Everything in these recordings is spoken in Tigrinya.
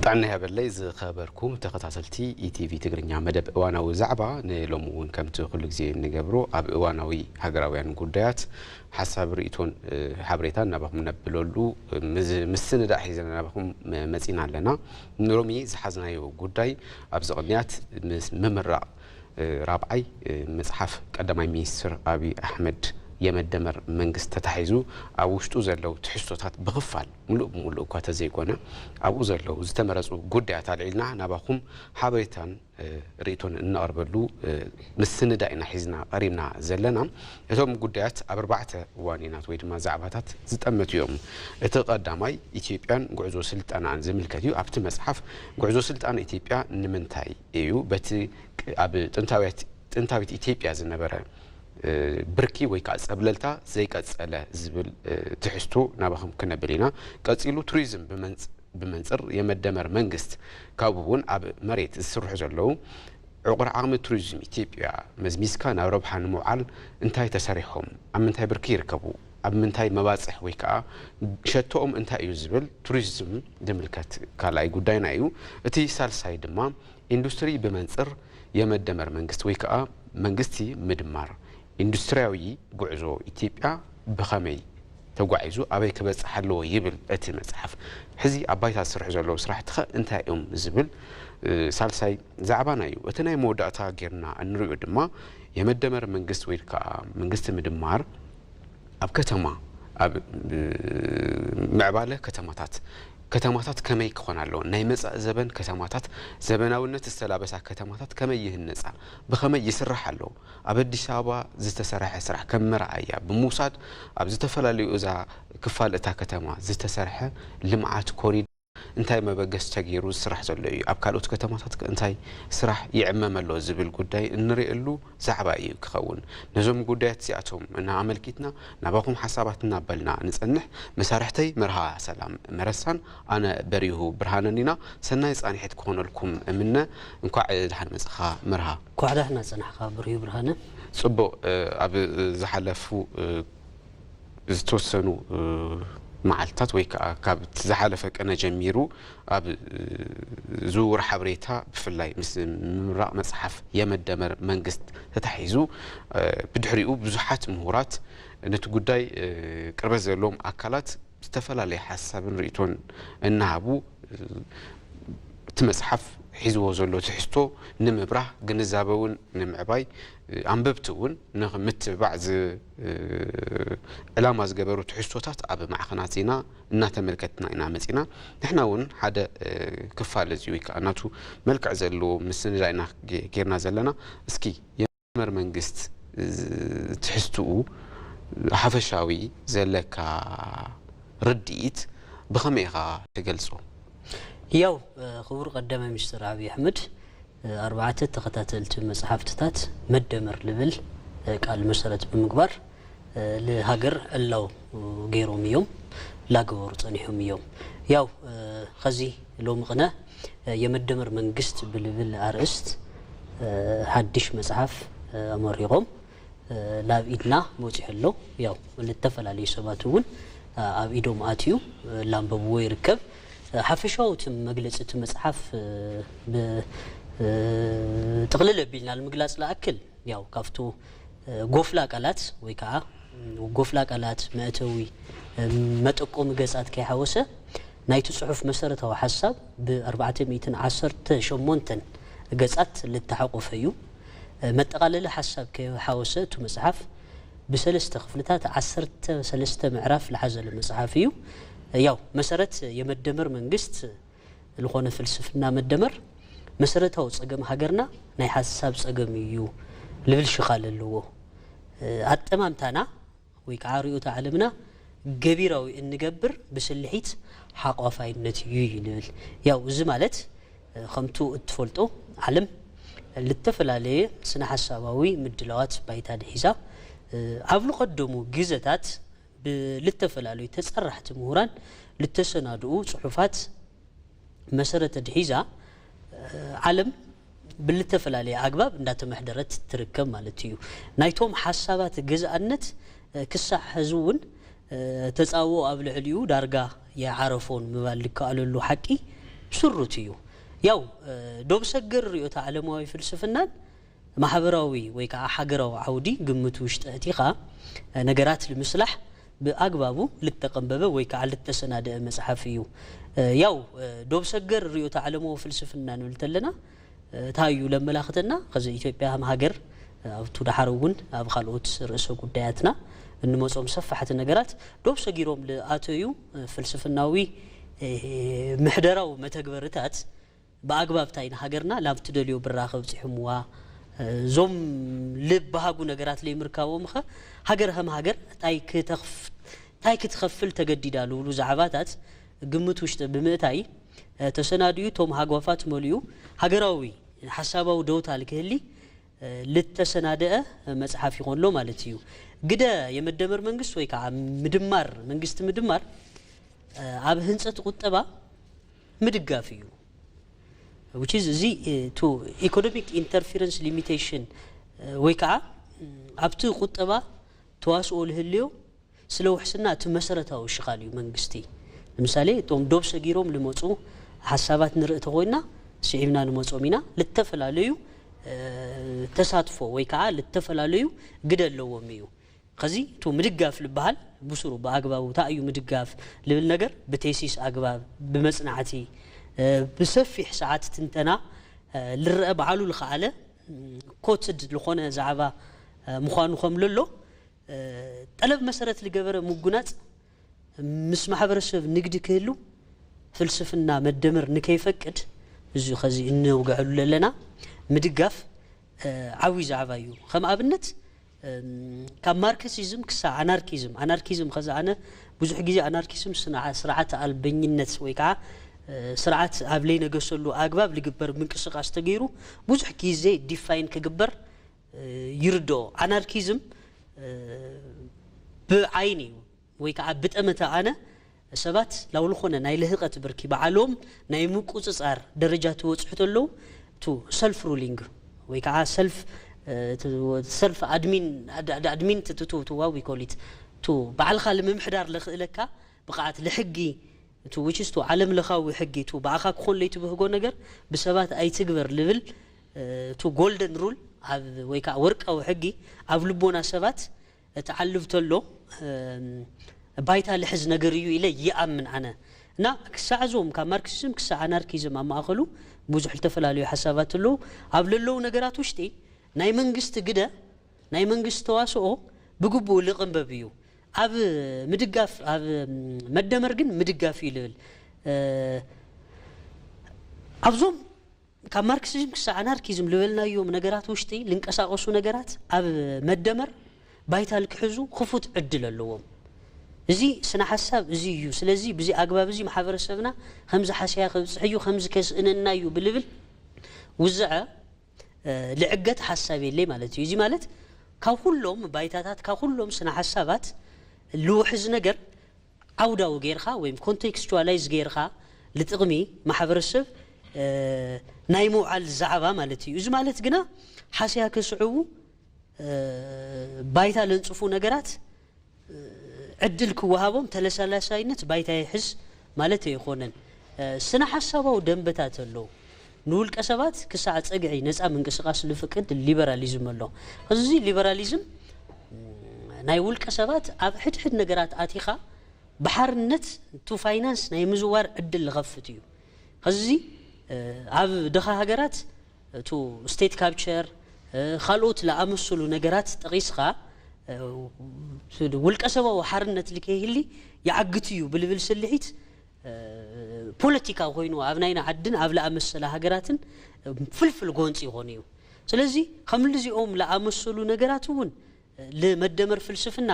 ጥዕና ይሃበለይ ዝኸበርኩም ተኸታተልቲ ኢቲቪ ትግርኛ መደብ እዋናዊ ዛዕባ። ንሎሚ እውን ከምቲ ኩሉ ግዜ እንገብሮ ኣብ እዋናዊ ሃገራውያን ጉዳያት ሓሳብ ርእይቶን ሓበሬታን ናባኹም ነብለሉ ምስንዳእ ሒዘና ናባኹም መፂና ኣለና። ንሎሚ ዝሓዝናዮ ጉዳይ ኣብዚ ቅድሚያት ምስ ምምራቕ ራብዓይ መፅሓፍ ቀዳማይ ሚኒስትር ኣብይ ኣሕመድ የመደመር መንግስት ተታሒዙ ኣብ ውሽጡ ዘለዉ ትሕዝቶታት ብኽፋል ሙሉእ ብሙሉእ እኳ ተዘይኮነ ኣብኡ ዘለዉ ዝተመረፁ ጉዳያት ኣልዒልና ናባኹም ሓበሬታን ርእይቶን እነቕርበሉ ምስንዳ ኢና ሒዝና ቀሪብና ዘለና። እቶም ጉዳያት ኣብ ኣርባዕተ ዋኒናት ወይ ድማ ዛዕባታት ዝጠመቱ እዮም። እቲ ቀዳማይ ኢትዮጵያን ጉዕዞ ስልጣናን ዝምልከት እዩ። ኣብቲ መፅሓፍ ጉዕዞ ስልጣን ኢትዮጵያ ንምንታይ እዩ? በቲ ኣብ ጥንታዊት ኢትዮጵያ ዝነበረ ብርኪ ወይ ከዓ ፀብለልታ ዘይቀፀለ ዝብል ትሕዝቶ ናባኹም ክነብል ኢና። ቀፂሉ ቱሪዝም ብመንፅር የመደመር መንግስት ካብኡ እውን ኣብ መሬት ዝስርሑ ዘለዉ ዕቑር ዓቕሚ ቱሪዝም ኢትዮጵያ መዝሚዝካ ናብ ረብሓ ንምውዓል እንታይ ተሰሪሖም፣ ኣብ ምንታይ ብርኪ ይርከቡ፣ ኣብ ምንታይ መባፅሕ ወይ ከዓ ሸቶኦም እንታይ እዩ ዝብል ቱሪዝም ዝምልከት ካልኣይ ጉዳይና እዩ። እቲ ሳልሳይ ድማ ኢንዱስትሪ ብመንፅር የመደመር መንግስት ወይ ከዓ መንግስቲ ምድማር ኢንዱስትሪያዊ ጉዕዞ ኢትዮጵያ ብኸመይ ተጓዒዙ ኣበይ ክበፅሕ ኣለዎ ይብል እቲ መፅሓፍ። ሕዚ ኣብ ባይታ ዝስርሑ ዘለዉ ስራሕቲ ኸ እንታይ እዮም ዝብል ሳልሳይ ዛዕባና እዩ። እቲ ናይ መወዳእታ ጌርና እንሪኦ ድማ የመደመር መንግስት ወይ ከዓ መንግስቲ ምድማር ኣብ ከተማ ኣብ ምዕባለ ከተማታት ከተማታት ከመይ ክኾና ኣለዎ? ናይ መፃኢ ዘበን ከተማታት ዘበናውነት ዝተላበሳ ከተማታት ከመይ ይህነፃ? ብኸመይ ይስራሕ ኣሎ? ኣብ ኣዲስ ኣበባ ዝተሰርሐ ስራሕ ከም መርኣያ ብምውሳድ ኣብ ዝተፈላለዩ እዛ ክፋል እታ ከተማ ዝተሰርሐ ልምዓት ኮሪደር እንታይ መበገሲ ተገይሩ ዝስራሕ ዘሎ እዩ? ኣብ ካልኦት ከተማታት ከ እንታይ ስራሕ ይዕመም ኣሎ ዝብል ጉዳይ እንርእየሉ ዛዕባ እዩ ክኸውን። ነዞም ጉዳያት እዚኣቶም እና ኣመልኪትና ናባኹም ሓሳባት እናበልና ንጸንሕ። መሳርሕተይ መርሃ ሰላም መረሳን ኣነ በሪሁ ብርሃነን ኢና። ሰናይ ጻንሒት ክኾነልኩም እምነ። እንኳዕ ደሓን መጻኻ መርሃ። እንኳዕ ደሕና ጸናሕካ በሪሁ ብርሃነ። ጽቡቕ፣ ኣብ ዝሓለፉ ዝተወሰኑ መዓልታት ወይ ከዓ ካብ ዝሓለፈ ቅነ ጀሚሩ ኣብ ዝውውር ሓበሬታ ብፍላይ ምስ ምምራቕ መፅሓፍ የመደመር መንግስት ተታሒዙ ብድሕሪኡ ብዙሓት ምሁራት ነቲ ጉዳይ ቅርበት ዘለዎም ኣካላት ዝተፈላለየ ሓሳብን ርእይቶን እናሃቡ እቲ መፅሓፍ ሒዝዎ ዘሎ ትሕዝቶ ንምብራህ ግንዛበ እውን ንምዕባይ ኣንበብቲ እውን ንምትብባዕ ዕላማ ዝገበሩ ትሕዝቶታት ኣብ ማዕኸናት ዜና እናተመልከትና ኢና መፂና። ንሕና እውን ሓደ ክፋል እዚ ወይ ከዓ ናቱ መልክዕ ዘለዎ ምስንዳ ኢና ጌርና ዘለና። እስኪ የመር መንግስት ትሕዝትኡ ሓፈሻዊ ዘለካ ርድኢት ብኸመይ ኢኻ ትገልጾ? ያው ክቡር ቀዳማይ ሚኒስትር ኣብይ ኣሕመድ ኣርባዕተ ተኸታተልቲ መፅሓፍትታት መደመር ልብል ቃል መሰረት ብምግባር ልሃገር ዕላው ገይሮም እዮም ላገበሩ ፀኒሖም እዮም። ያው ኸዚ ሎሚ ቅነ የመደመር መንግስት ብልብል ኣርእስት ሓድሽ መፅሓፍ ኣመሪቖም ላብ ኢድና መፂሑ ኣሎ። ያው ልተፈላለዩ ሰባት እውን ኣብ ኢዶም ኣትዩ ላንበብዎ ይርከብ። ሓፈሻዊ እቲ መግለፂ እቲ መፅሓፍ ጥቕልል ኣቢልና ንምግላፅ ለኣክል ያው ካብቱ ጎፍላ ቃላት ወይ ከዓ ጎፍላ ቃላት መእተዊ መጠቆሚ ገፃት ከይሓወሰ ናይቲ ፅሑፍ መሰረታዊ ሓሳብ ብ ኣርባዕተ ሚእትን ዓሰርተ ሸሞንተን ገፃት ልተሓቆፈ እዩ። መጠቓለሊ ሓሳብ ከይሓወሰ እቱ መፅሓፍ ብሰለስተ ክፍልታት ዓሰርተ ሰለስተ ምዕራፍ ልሓዘለ መፅሓፍ እዩ። ያው መሰረት የመደመር መንግስት ዝኾነ ፍልስፍና መደመር መሰረታዊ ፀገም ሃገርና ናይ ሓሳብ ፀገም እዩ ልብል ሽኻል ኣለዎ። ኣጠማምታና ወይ ከዓ ርእዮተ ዓለምና ገቢራዊ እንገብር ብስልሒት ሓቋፋይነት እዩ እዩ ልብል። ያው እዚ ማለት ከምቱ እትፈልጦ ዓለም ልተፈላለየ ስነ ሓሳባዊ ምድላዋት ባይታ ድሒዛ ኣብ ልቐደሙ ግዘታት ብልተፈላለዩ ተፀራሕቲ ምሁራን ልተሰናድኡ ፅሑፋት መሰረት ድሒዛ ዓለም ብልተፈላለየ ኣግባብ እንዳተመሕደረት ትርከብ ማለት እዩ። ናይቶም ሓሳባት ገዝኣነት ክሳዕ ሕዚ እውን ተፃውኦ ኣብ ልዕሊኡ ዳርጋ የዓረፎን ምባል ልከኣለሉ ሓቂ ብስሩት እዩ። ያው ዶብ ሰገር ርዕዮተ ዓለማዊ ፍልስፍናን ማሕበራዊ ወይ ከዓ ሃገራዊ ዓውዲ ግምት ውሽጢ ኣእቲኻ ነገራት ንምስላሕ ብኣግባቡ ልተቐንበበ ወይ ከዓ ልተሰናደአ መፅሓፍ እዩ። ያው ዶብ ሰገር ርዕዮተ ዓለማዊ ፍልስፍና ንብል ተለና እንታይ እዩ ለመላኽተና? ከዚ ኢትዮጵያ ከም ሃገር ኣብቱ ደሓር እውን ኣብ ካልኦት ርእሰ ጉዳያትና እንመጾም ሰፋሕቲ ነገራት ዶብ ሰጊሮም ልኣተዩ ፍልስፍናዊ ምሕደራዊ መተግበርታት ብኣግባብ እንታይ ንሃገርና ላብ ትደልዮ ብራኸ ኣብፂሑምዋ? እዞም ልበሃጉ ነገራት ለይምርካቦም ኸ ሃገር ከም ሃገር እንታይ ክትኸፍ- እንታይ ክትኸፍል ተገዲዳ ልብሉ ዛዕባታት ግምት ውሽጢ ብምእታይ ተሰናዲኡ እቶም ሃጓፋት መሊኡ ሃገራዊ ሓሳባዊ ደውታ ልክህሊ ልተሰናደአ መፅሓፍ ይኾንሎ ማለት እዩ። ግደ የመደመር መንግስት ወይ ከዓ ምድማር መንግስቲ ምድማር ኣብ ህንፀት ቁጠባ ምድጋፍ እዩ። Which is እዚ to economic interference limitation ወይ ከዓ ኣብቲ ቁጠባ ተዋስኦ ልህልዮ ስለ ውሕስና እቲ መሰረታዊ ሽኻል እዩ መንግስቲ። ንምሳሌ እቶም ዶብ ሰጊሮም ልመፁ ሓሳባት ንርኢ ተኾይና ስዒብና ንመፆም ኢና። ልተፈላለዩ ተሳትፎ ወይ ከዓ ልተፈላለዩ ግደ ኣለዎም እዩ። ከዚ እቱ ምድጋፍ ልበሃል ብስሩ ብኣግባቡ እንታይ እዩ ምድጋፍ ልብል ነገር ብቴሲስ ኣግባብ ብመፅናዕቲ ብሰፊሕ ሰዓት ትንተና ልረአ በዓሉ ልኸኣለ ኮትድ ልኾነ ዛዕባ ምዃኑ ከም ለሎ ጠለብ መሰረት ልገበረ ምጉናፅ ምስ ማሕበረሰብ ንግዲ ክህሉ ፍልስፍና መደመር ንከይፈቅድ እዚ ኸዚ እነውግዐሉ ለለና ምድጋፍ ዓብይ ዛዕባ እዩ። ከም ኣብነት ካብ ማርክሲዝም ክሳብ ኣናርኪዝም ኣናርኪዝም ኸዚ ኣነ ብዙሕ ግዜ ኣናርኪዝም ስርዓት ኣልበኝነት ወይ ከዓ ስርዓት ኣብ ለይነገሰሉ ኣግባብ ልግበር ምንቅስቃስ ተገይሩ ብዙሕ ግዜ ዲፋይን ክግበር ይርድኦ። ኣናርኪዝም ብዓይኒ ወይ ከዓ ብጠመተ ኣነ ሰባት ላው ልኾነ ናይ ልህቀት ብርኪ በዓሎም ናይ ምቁፅፃር ደረጃ ትበፅሑ ተለዉ ቱ ሰልፍ ሩሊንግ ወይ ከዓ ሰልፍ ሰልፍ ኣድሚን ኣድሚን ትትትዋ ዊኮሊት ቱ ባዕልካ ልምምሕዳር ለኽእለካ ብቕዓት ልሕጊ ቱ which is ቱ ዓለም ለኻዊ ሕጊ ቱ ብኣኻ ክኾን ለይትብህጎ ነገር ብሰባት ኣይትግበር ልብል ቱ ጎልደን ሩል ወይ ከዓ ወርቃዊ ሕጊ ኣብ ልቦና ሰባት እቲ ዓልብ ተሎ ባይታ ልሕዝ ነገር እዩ ኢለ ይኣምን ኣነ እና ክሳዕ እዞም ካብ ማርክሲዝም ክሳዕ ኣናርኪዝም ኣብ ማእኸሉ ብዙሕ ዝተፈላለዩ ሓሳባት ኣለዉ ኣብ ለለዉ ነገራት ውሽጢ ናይ መንግስቲ ግደ ናይ መንግስቲ ተዋስኦ ብግቡእ ልቕንበብ እዩ ኣብ ምድጋፍ ኣብ መደመር ግን ምድጋፍ እዩ ልብል ኣብዞም ካብ ማርክሲዝም ክሳብ ኣናርኪዝም ልበልናዮም ነገራት ውሽጢ ልንቀሳቀሱ ነገራት ኣብ መደመር ባይታ ልክሕዙ ክፉት ዕድል ኣለዎም። እዚ ስነ ሓሳብ እዚ እዩ። ስለዚ ብዚ ኣግባብ እዚ ማሕበረሰብና ከምዚ ሓስያ ከብፅሕ እዩ ከምዚ ከስእነና እዩ ብልብል ውዝዐ ልዕገት ሓሳብ የለይ ማለት እዩ። እዚ ማለት ካብ ኩሎም ባይታታት ካብ ኩሎም ስነ ሓሳባት ልውሕዝ ነገር ዓውዳዊ ጌርካ ወይም ኮንቴክስቹዋላይዝ ጌርካ ልጥቕሚ ማሕበረሰብ ናይ ምውዓል ዛዕባ ማለት እዩ። እዚ ማለት ግና ሓስያ ከስዕቡ ባይታ ለንፅፉ ነገራት ዕድል ክወሃቦም ተለሳላሳይነት ባይታ ይሕዝ ማለት ኣይኮነን። ስነ ሓሳባዊ ደንበታት ኣለዉ። ንውልቀ ሰባት ክሳዕ ፀግዒ ነፃ ምንቅስቃስ ልፍቅድ ሊበራሊዝም ኣሎ። እዚ ሊበራሊዝም ናይ ውልቀ ሰባት ኣብ ሕድሕድ ነገራት ኣቲኻ ብሓርነት ቱ ፋይናንስ ናይ ምዝዋር ዕድል ልኸፍት እዩ። ከዚ ኣብ ድኻ ሃገራት እቱ ስቴት ካፕቸር ካልኦት ለኣመሰሉ ነገራት ጠቒስኻ ውልቀ ሰባዊ ሓርነት ልከይህሊ ይዓግት እዩ ብልብል ስልሒት ፖለቲካ ኮይኑ ኣብ ናይና ዓድን ኣብ ለኣመሰለ ሃገራትን ፍልፍል ጎንፂ ይኾኑ እዩ። ስለዚ ከምልዚኦም ለኣመሰሉ ነገራት እውን ልመደመር ፍልስፍና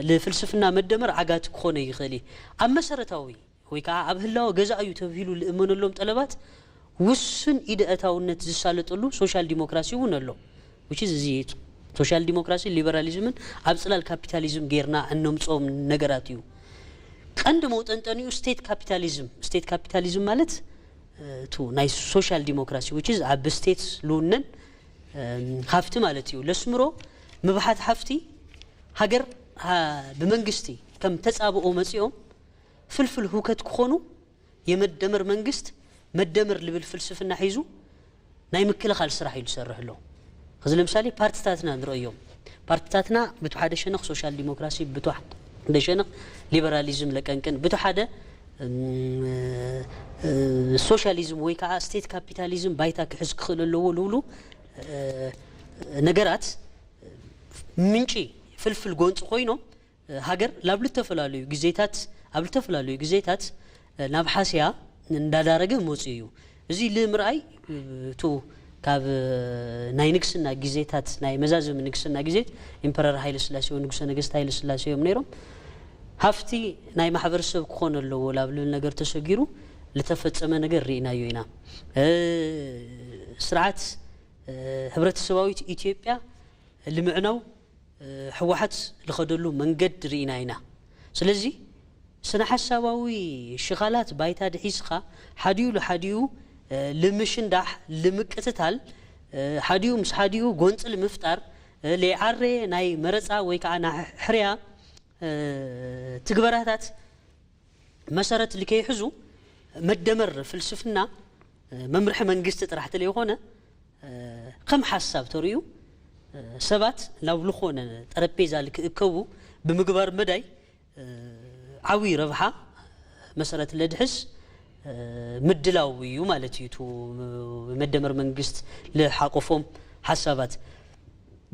ልፍልስፍና መደመር ዓጋቲ ክኾነ ይኽእል እዩ። ኣብ መሰረታዊ ወይ ከዓ ኣብ ህላወ ገዛ እዩ ተብሂሉ ልእመነሎም ጠለባት ውሱን ኢደ እታውነት ዝሳለጠሉ ሶሻል ዲሞክራሲ እውን ኣሎ። እዚ ሶሻል ዲሞክራሲ ሊበራሊዝምን ኣብ ፅላል ካፒታሊዝም ጌርና እነምፅኦም ነገራት እዩ። ቀንዲ መውጠንጠኒኡ ስቴት ካፒታሊዝም ስቴት ካፒታሊዝም ማለት ቱ ናይ ሶሻል ዲሞክራሲ which is ኣብ ስቴት ልውነን ሃፍቲ ማለት እዩ። ለስምሮ ምብሓት ሃፍቲ ሃገር ብመንግስቲ ከም ተፃብኦ መፂኦም ፍልፍል ህውከት ክኾኑ የመደመር መንግስት መደመር ልብል ፍልስፍና ሒዙ ናይ ምክልኻል ስራሕ እዩ ዝሰርሕ ኣሎ። እዚ ለምሳሌ ፓርትታትና ንርእዮም። ፓርትታትና ብቲ ሓደ ሸነኽ ሶሻል ዲሞክራሲ፣ ብቲ ሓደ ሸነኽ ሊበራሊዝም ለቀንቅን፣ ብቲ ሓደ ሶሻሊዝም ወይ ከዓ ስቴት ካፒታሊዝም ባይታ ክሕዝ ክኽእል ኣለዎ ልብሉ ነገራት ምንጪ ፍልፍል ጎንፂ ኮይኖም ሃገር ላብ ልተፈላለዩ ግዜታት ኣብ ልተፈላለዩ ግዜታት ናብ ሓስያ እንዳዳረገ መፅኡ እዩ። እዚ ልምርኣይ እቱ ካብ ናይ ንግስና ግዜታት ናይ መዛዘሚ ንግስና ግዜት ኢምፐረር ሃይለ ስላሴ ወይ ንጉሰ ነገስት ሃይለ ስላሴ እዮም ነይሮም። ሃፍቲ ናይ ማሕበረሰብ ክኾን ኣለዎ ላብ ልብል ነገር ተሰጊሩ ልተፈጸመ ነገር ርኢናዮ ኢና። ስርዓት ሕብረተሰባዊት ኢትዮጵያ ልምዕናው ህወሓት ልኸደሉ መንገድ ርኢና ኢና። ስለዚ ስነ ሓሳባዊ ሽኻላት ባይታ ድሒዝኻ ሓዲኡ ልሓዲኡ ልምሽንዳሕ ልምቅትታል ሓዲኡ ምስ ሓዲኡ ጎንፂ ልምፍጣር ለይዓረ ናይ መረፃ ወይ ከዓ ናይ ሕርያ ትግበራታት መሰረት ልከይሕዙ መደመር ፍልስፍና መምርሒ መንግስቲ ጥራሕ ተለይኮነ ከም ሓሳብ ተርእዩ ሰባት ናብ ልኾነ ጠረጴዛ ልክእከቡ ብምግባር መዳይ ዓብዪ ረብሓ መሰረት ለድሕስ ምድላው እዩ ማለት እዩ። መደመር መንግስት ልሓቆፎም ሓሳባት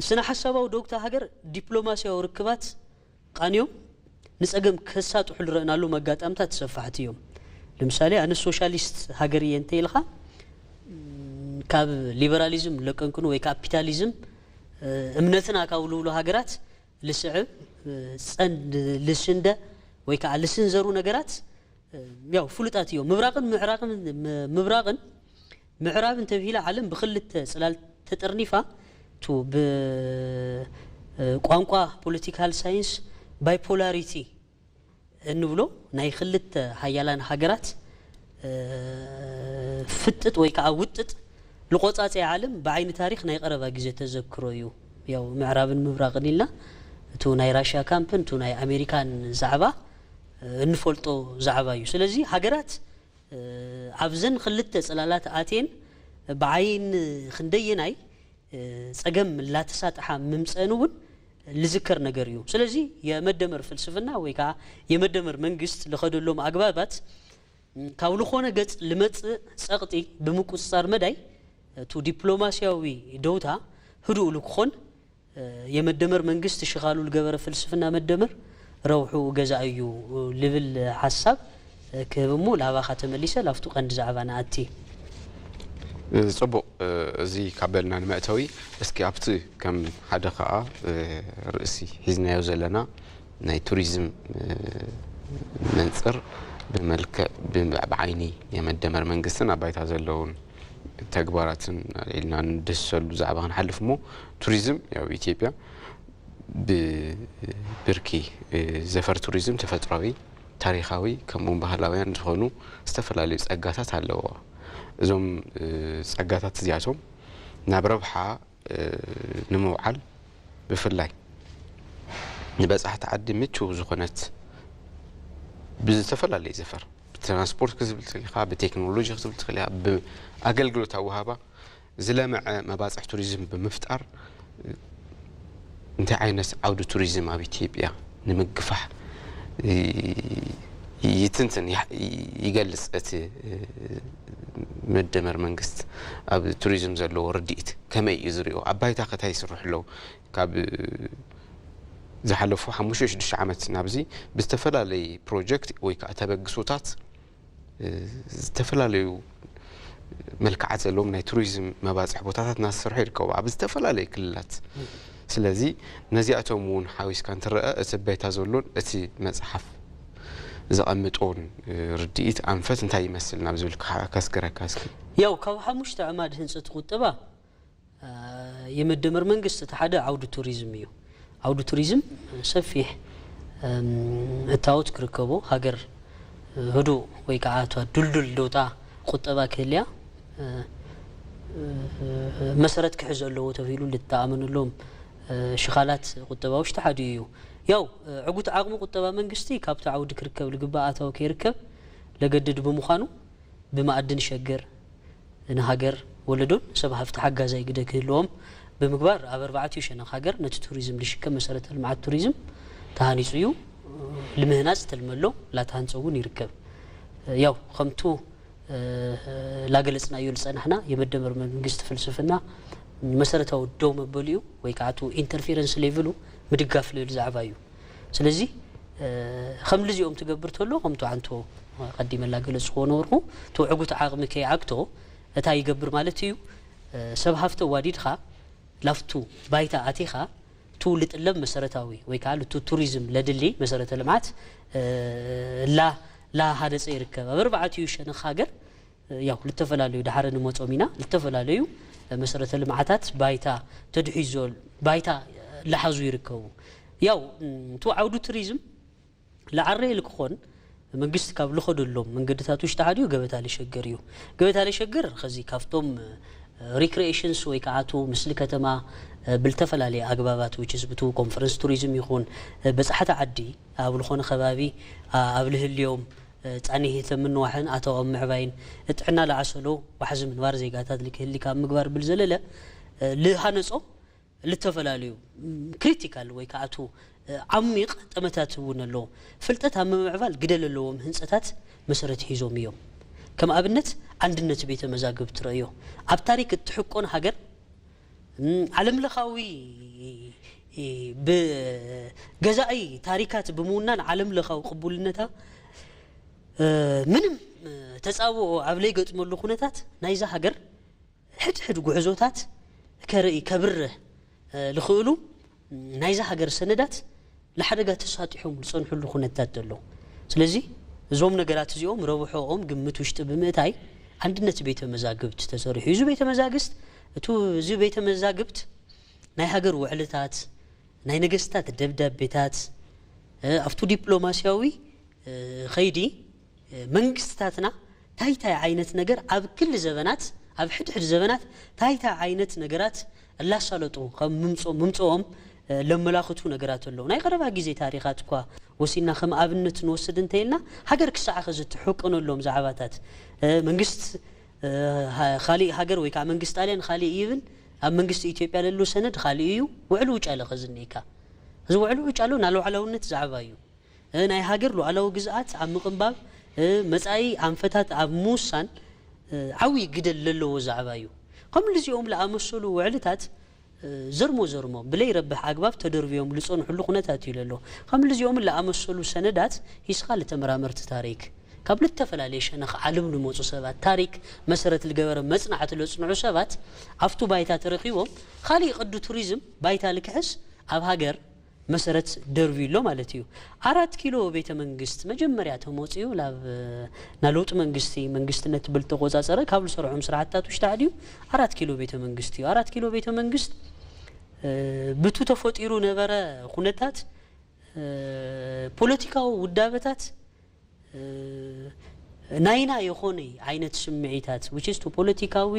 ስነ ሓሳባዊ ዶግታ ሃገር ዲፕሎማሲያዊ ርክባት ቃንዮም ንጸገም ከሳጥሑ ዝረእናሎም ኣጋጣምታት ሰፋሕቲ እዮም። ለምሳሌ ኣነ ሶሻሊስት ሃገር እየ እንተ ኢልኻ ካብ ሊበራሊዝም ለቀንቅኑ ወይ ካፒታሊዝም እምነትና ካብ ልብሉ ሃገራት ልስዕብ ጸንድ ልስንደ ወይ ከዓ ልስንዘሩ ነገራት ያው ፍሉጣት እዮም። ምብራቕን ምዕራቕን ምብራቕን ምዕራብን ተብሂላ ዓለም ብክልተ ጽላል ተጠርኒፋ ቱ ብቋንቋ ፖለቲካል ሳይንስ ባይፖላሪቲ እንብሎ ናይ ክልተ ሃያላን ሃገራት ፍጥጥ ወይ ከዓ ውጥጥ ልቆጻጸ ዓለም ብዓይኒ ታሪኽ ናይ ቀረባ ግዜ ተዘክሮ እዩ። ያው ምዕራብን ምብራቕን ኢልና እቱ ናይ ራሽያ ካምፕን እቱ ናይ ኣሜሪካን ዛዕባ እንፈልጦ ዛዕባ እዩ። ስለዚ ሃገራት ኣብዘን ክልተ ጽላላት ኣትየን ብዓይን ክንደየናይ ጸገም ላተሳጥሓ ምምጸን እውን ልዝከር ነገር እዩ። ስለዚ የመደመር ፍልስፍና ወይ ከዓ የመደመር መንግስት ልኸደሎም ኣግባባት ካብ ልኾነ ገጽ ልመጽእ ጸቕጢ ብምቁጽጻር መዳይ እቱ ዲፕሎማሲያዊ ደውታ ህዱእ ልክኾን የመደመር መንግስት ሽኻሉ ልገበረ ፍልስፍና መደመር ረብሑ ገዛ እዩ ልብል ሓሳብ ክህብ እሞ ላባኻ ተመሊሰ ላፍቱ ቀንዲ ዛዕባ ንኣቲ። ጽቡቕ፣ እዚ ካብ በልና ንመእተዊ እስኪ ኣብቲ ከም ሓደ ከዓ ርእሲ ሒዝናዮ ዘለና ናይ ቱሪዝም መንፅር ብመልክዕ ብዓይኒ የመደመር መንግስትን ኣብ ባይታ ዘለውን ተግባራትን ኣልዒልና ንድህሰሉ ዛዕባ ክንሓልፍ እሞ ቱሪዝም ያው ኢትዮጵያ ብብርኪ ዘፈር ቱሪዝም ተፈጥሯዊ፣ ታሪኻዊ ከምኡውን ባህላውያን ዝኾኑ ዝተፈላለዩ ፀጋታት ኣለዎ። እዞም ፀጋታት እዚኣቶም ናብ ረብሓ ንምውዓል ብፍላይ ንበፃሕቲ ዓዲ ምችው ዝኾነት ብዝተፈላለየ ዘፈር ብትራንስፖርት ክትብል ትኽእል ኢኻ፣ ብቴክኖሎጂ ክትብል ትኽእል ኢኻ፣ ብኣገልግሎት ኣወሃባ ዝለመዐ መባፅሕ ቱሪዝም ብምፍጣር እንታይ ዓይነት ዓውዲ ቱሪዝም ኣብ ኢትዮጵያ ንምግፋሕ ይትንትን ይገልፅ። እቲ መደመር መንግስት ኣብ ቱሪዝም ዘለዎ ርድኢት ከመይ እዩ ዝሪኦ? ኣብ ባይታ ከታይ ይስርሑ ኣለዉ? ካብ ዝሓለፉ ሓሙሽተ ሽዱሽተ ዓመት ናብዚ ብዝተፈላለየ ፕሮጀክት ወይ ከዓ ተበግሶታት ዝተፈላለዩ መልክዓት ዘለዎም ናይ ቱሪዝም መባፅሒ ቦታታት እናተሰርሑ ይርከቡ ኣብ ዝተፈላለዩ ክልላት። ስለዚ ነዚኣቶም እውን ሓዊስካ እንትረአ እቲ ባይታ ዘሎን እቲ መፅሓፍ ዘቐምጦን ርድኢት ኣንፈት እንታይ ይመስል ናብ ዝብል ከስግረካ እስኪ። ያው ካብ ሓሙሽተ ዕማድ ህንፀት ቁጠባ የመደመር መንግስት እቲ ሓደ ዓውዲ ቱሪዝም እዩ። ዓውዲ ቱሪዝም ሰፊሕ እታወት ክርከቦ ሃገር ህዱእ ወይ ከዓ እታ ዱልዱል ዶታ ቁጠባ ክህልያ መሰረት ክሕዝ ኣለዎ ተባሂሉ ልተኣመነሎም ሽኻላት ቁጠባ ውሽጢ ሓደ እዩ። ያው ዕጉት ዓቕሚ ቁጠባ መንግስቲ ካብቲ ዓውዲ ክርከብ ልግባእ ኣታዊ ከይርከብ ለገድድ ብምዃኑ፣ ብመኣድን ሸገር ንሃገር ወለዶን ሰብ ሃፍቲ ሓጋዛይ ግደ ክህልዎም ብምግባር፣ ኣብ ኣርባዕቲኡ ሸነኽ ሃገር ነቲ ቱሪዝም ዝሽከም መሰረተ ልምዓት ቱሪዝም ተሃኒጹ እዩ። ልምህናጽ ተልመሎ ላተሃንጸ እውን ይርከብ። ያው ከምቱ ላገለጽናዮ ዝጸናሕና የመደመር መንግስቲ ፍልስፍና መሰረታዊ ደው መበሊኡ ወይ ከዓ ኢንተርፌረንስ ሌቭሉ ምድጋፍ ልብል ዛዕባ እዩ። ስለዚ ከም ልዚኦም ትገብር ተሎ ከምቱ ዓንቶ ቀዲመ ላገለጽክዎ ነበርኩ፣ እቲ ውዕጉት ዓቕሚ ከይዓግቶ እታ ይገብር ማለት እዩ። ሰብ ሃፍቲ ዋዲድካ ላፍቱ ባይታ ኣቲኻ ቱ ልጥለብ መሰረታዊ ወይ ከዓ ልቱ ቱሪዝም ለድሊ መሰረተ ልምዓት ላ ላሃነፀ ይርከብ። ኣብ ኣርባዕቲኡ ሸነኽ ሃገር ያው ልተፈላለዩ ድሓረ ንመጾም ኢና ልተፈላለዩ መሰረተ ልምዓታት ባይታ ተድሒዞ ባይታ ላሓዙ ይርከቡ። ያው እቱ ዓውዱ ቱሪዝም ላዓረየ ልክኾን መንግስቲ ካብ ልኸደሎም መንገድታት ውሽጢ ሓዲኡ ገበታ ልሸገር እዩ። ገበታ ልሸገር ከዚ ካብቶም ሪክሪኤሽንስ ወይ ከዓ ቱ ምስሊ ከተማ ብልተፈላለየ ኣግባባት ውችስ ብቱ ኮንፈረንስ ቱሪዝም ይኹን በፃሕቲ ዓዲ ኣብ ልኾነ ከባቢ ኣብ ልህልዮም ፃኒሂተ ምንዋሕን ኣተዎም ምዕባይን ጥዕና ለዓሰሎ ዋሕዚ ምንባር ዜጋታት ልክህሊ ካብ ምግባር ብል ዘለለ ልሃነፆ ልተፈላለዩ ክሪቲካል ወይ ከዓቱ ዓሚቕ ጠመታት እውን ኣለዎ። ፍልጠት ኣብ ምምዕባል ግደ ለለዎም ህንፀታት መሰረት ሒዞም እዮም። ከም ኣብነት ዓንድነት ቤተ መዛግብት ረእዮ። ኣብ ታሪክ እትሕቆን ሃገር ዓለምለኻዊ ብገዛኢ ታሪካት ብምውናን ዓለምለኻዊ ቅቡልነታ ምንም ተፃብኦ ኣብ ለይገጥመሉ ኩነታት ናይዛ ሃገር ሕድሕድ ጉዕዞታት ከርኢ ከብርህ ልኽእሉ ናይዛ ሃገር ሰነዳት ንሓደጋ ተሳጢሖም ዝፀንሕሉ ኩነታት ዘሎ። ስለዚ እዞም ነገራት እዚኦም ረብሖኦም ግምት ውሽጢ ብምእታይ ኣንድነት ቤተ መዛግብት ተሰሪሑ። እዚ ቤተ መዛግስት እቱ እዚ ቤተ መዛግብት ናይ ሃገር ውዕልታት፣ ናይ ነገስታት ደብዳቤታት ኣብቱ ዲፕሎማስያዊ ኸይዲ መንግስትታትና ታይታይ ዓይነት ነገር ኣብ ክሊ ዘበናት ኣብ ሕድሕድ ዘበናት ታይታይ ዓይነት ነገራት እላሳለጡ ከም ምምፅኦም ለመላኽቱ ነገራት ኣለዉ። ናይ ቀረባ ግዜ ታሪኻት እኳ ወሲድና ከም ኣብነት ንወስድ እንተኢልና ሃገር ክሳዕ ኸዚ ትሕቅነሎም ዛዕባታት መንግስት ካሊእ ሃገር ወይ ከዓ መንግስት ጣልያን ካሊእ ይብል ኣብ መንግስቲ ኢትዮጵያ ለሉ ሰነድ ካሊእ እዩ። ውዕሉ ውጫለ ኸዚ እኒካ እዚ ውዕሉ ውጫሎ ናልባዕላውነት ዛዕባ እዩ። ናይ ሃገር ሉዓላዊ ግዝኣት ኣብ ምቕንባብ መጻኢ ኣንፈታት ኣብ ምውሳን ዓብዪ ግደ ለለዎ ዛዕባ እዩ። ከም ልዚኦም ለኣመሰሉ ውዕልታት ዘርሞ ዘርሞ ብለይረብሕ ኣግባብ ተደርብዮም ልጸንሕሉ ኩነታት እዩ ለሎ። ከም ልዚኦም ለኣመሰሉ ሰነዳት ሂስኻ ልተመራመርቲ ታሪክ ካብ ልተፈላለየ ሸነኽ ዓለም ልመፁ ሰባት ታሪክ መሰረት ልገበረ መፅናዕቲ ለፅንዑ ሰባት ኣብቱ ባይታ ተረኪቦም ካሊእ ቅዲ ቱሪዝም ባይታ ልክሕስ ኣብ ሃገር መሰረት ደርብዩ ኣሎ ማለት እዩ። ኣራት ኪሎ ቤተ መንግስት መጀመርያ ተመፅኡ ናብ ናይ ለውጢ መንግስቲ መንግስትነት ብልተቆፃፀረ ካብ ዝሰርሖም ስራሕትታት ውሽጢ ሓደ እዩ። ኣራት ኪሎ ቤተ መንግስት እዩ። ኣራት ኪሎ ቤተ መንግስት ብቱ ተፈጢሩ ነበረ ኩነታት ፖለቲካዊ ውዳበታት ናይና የኾነ ዓይነት ስምዒታት ውችስቱ ፖለቲካዊ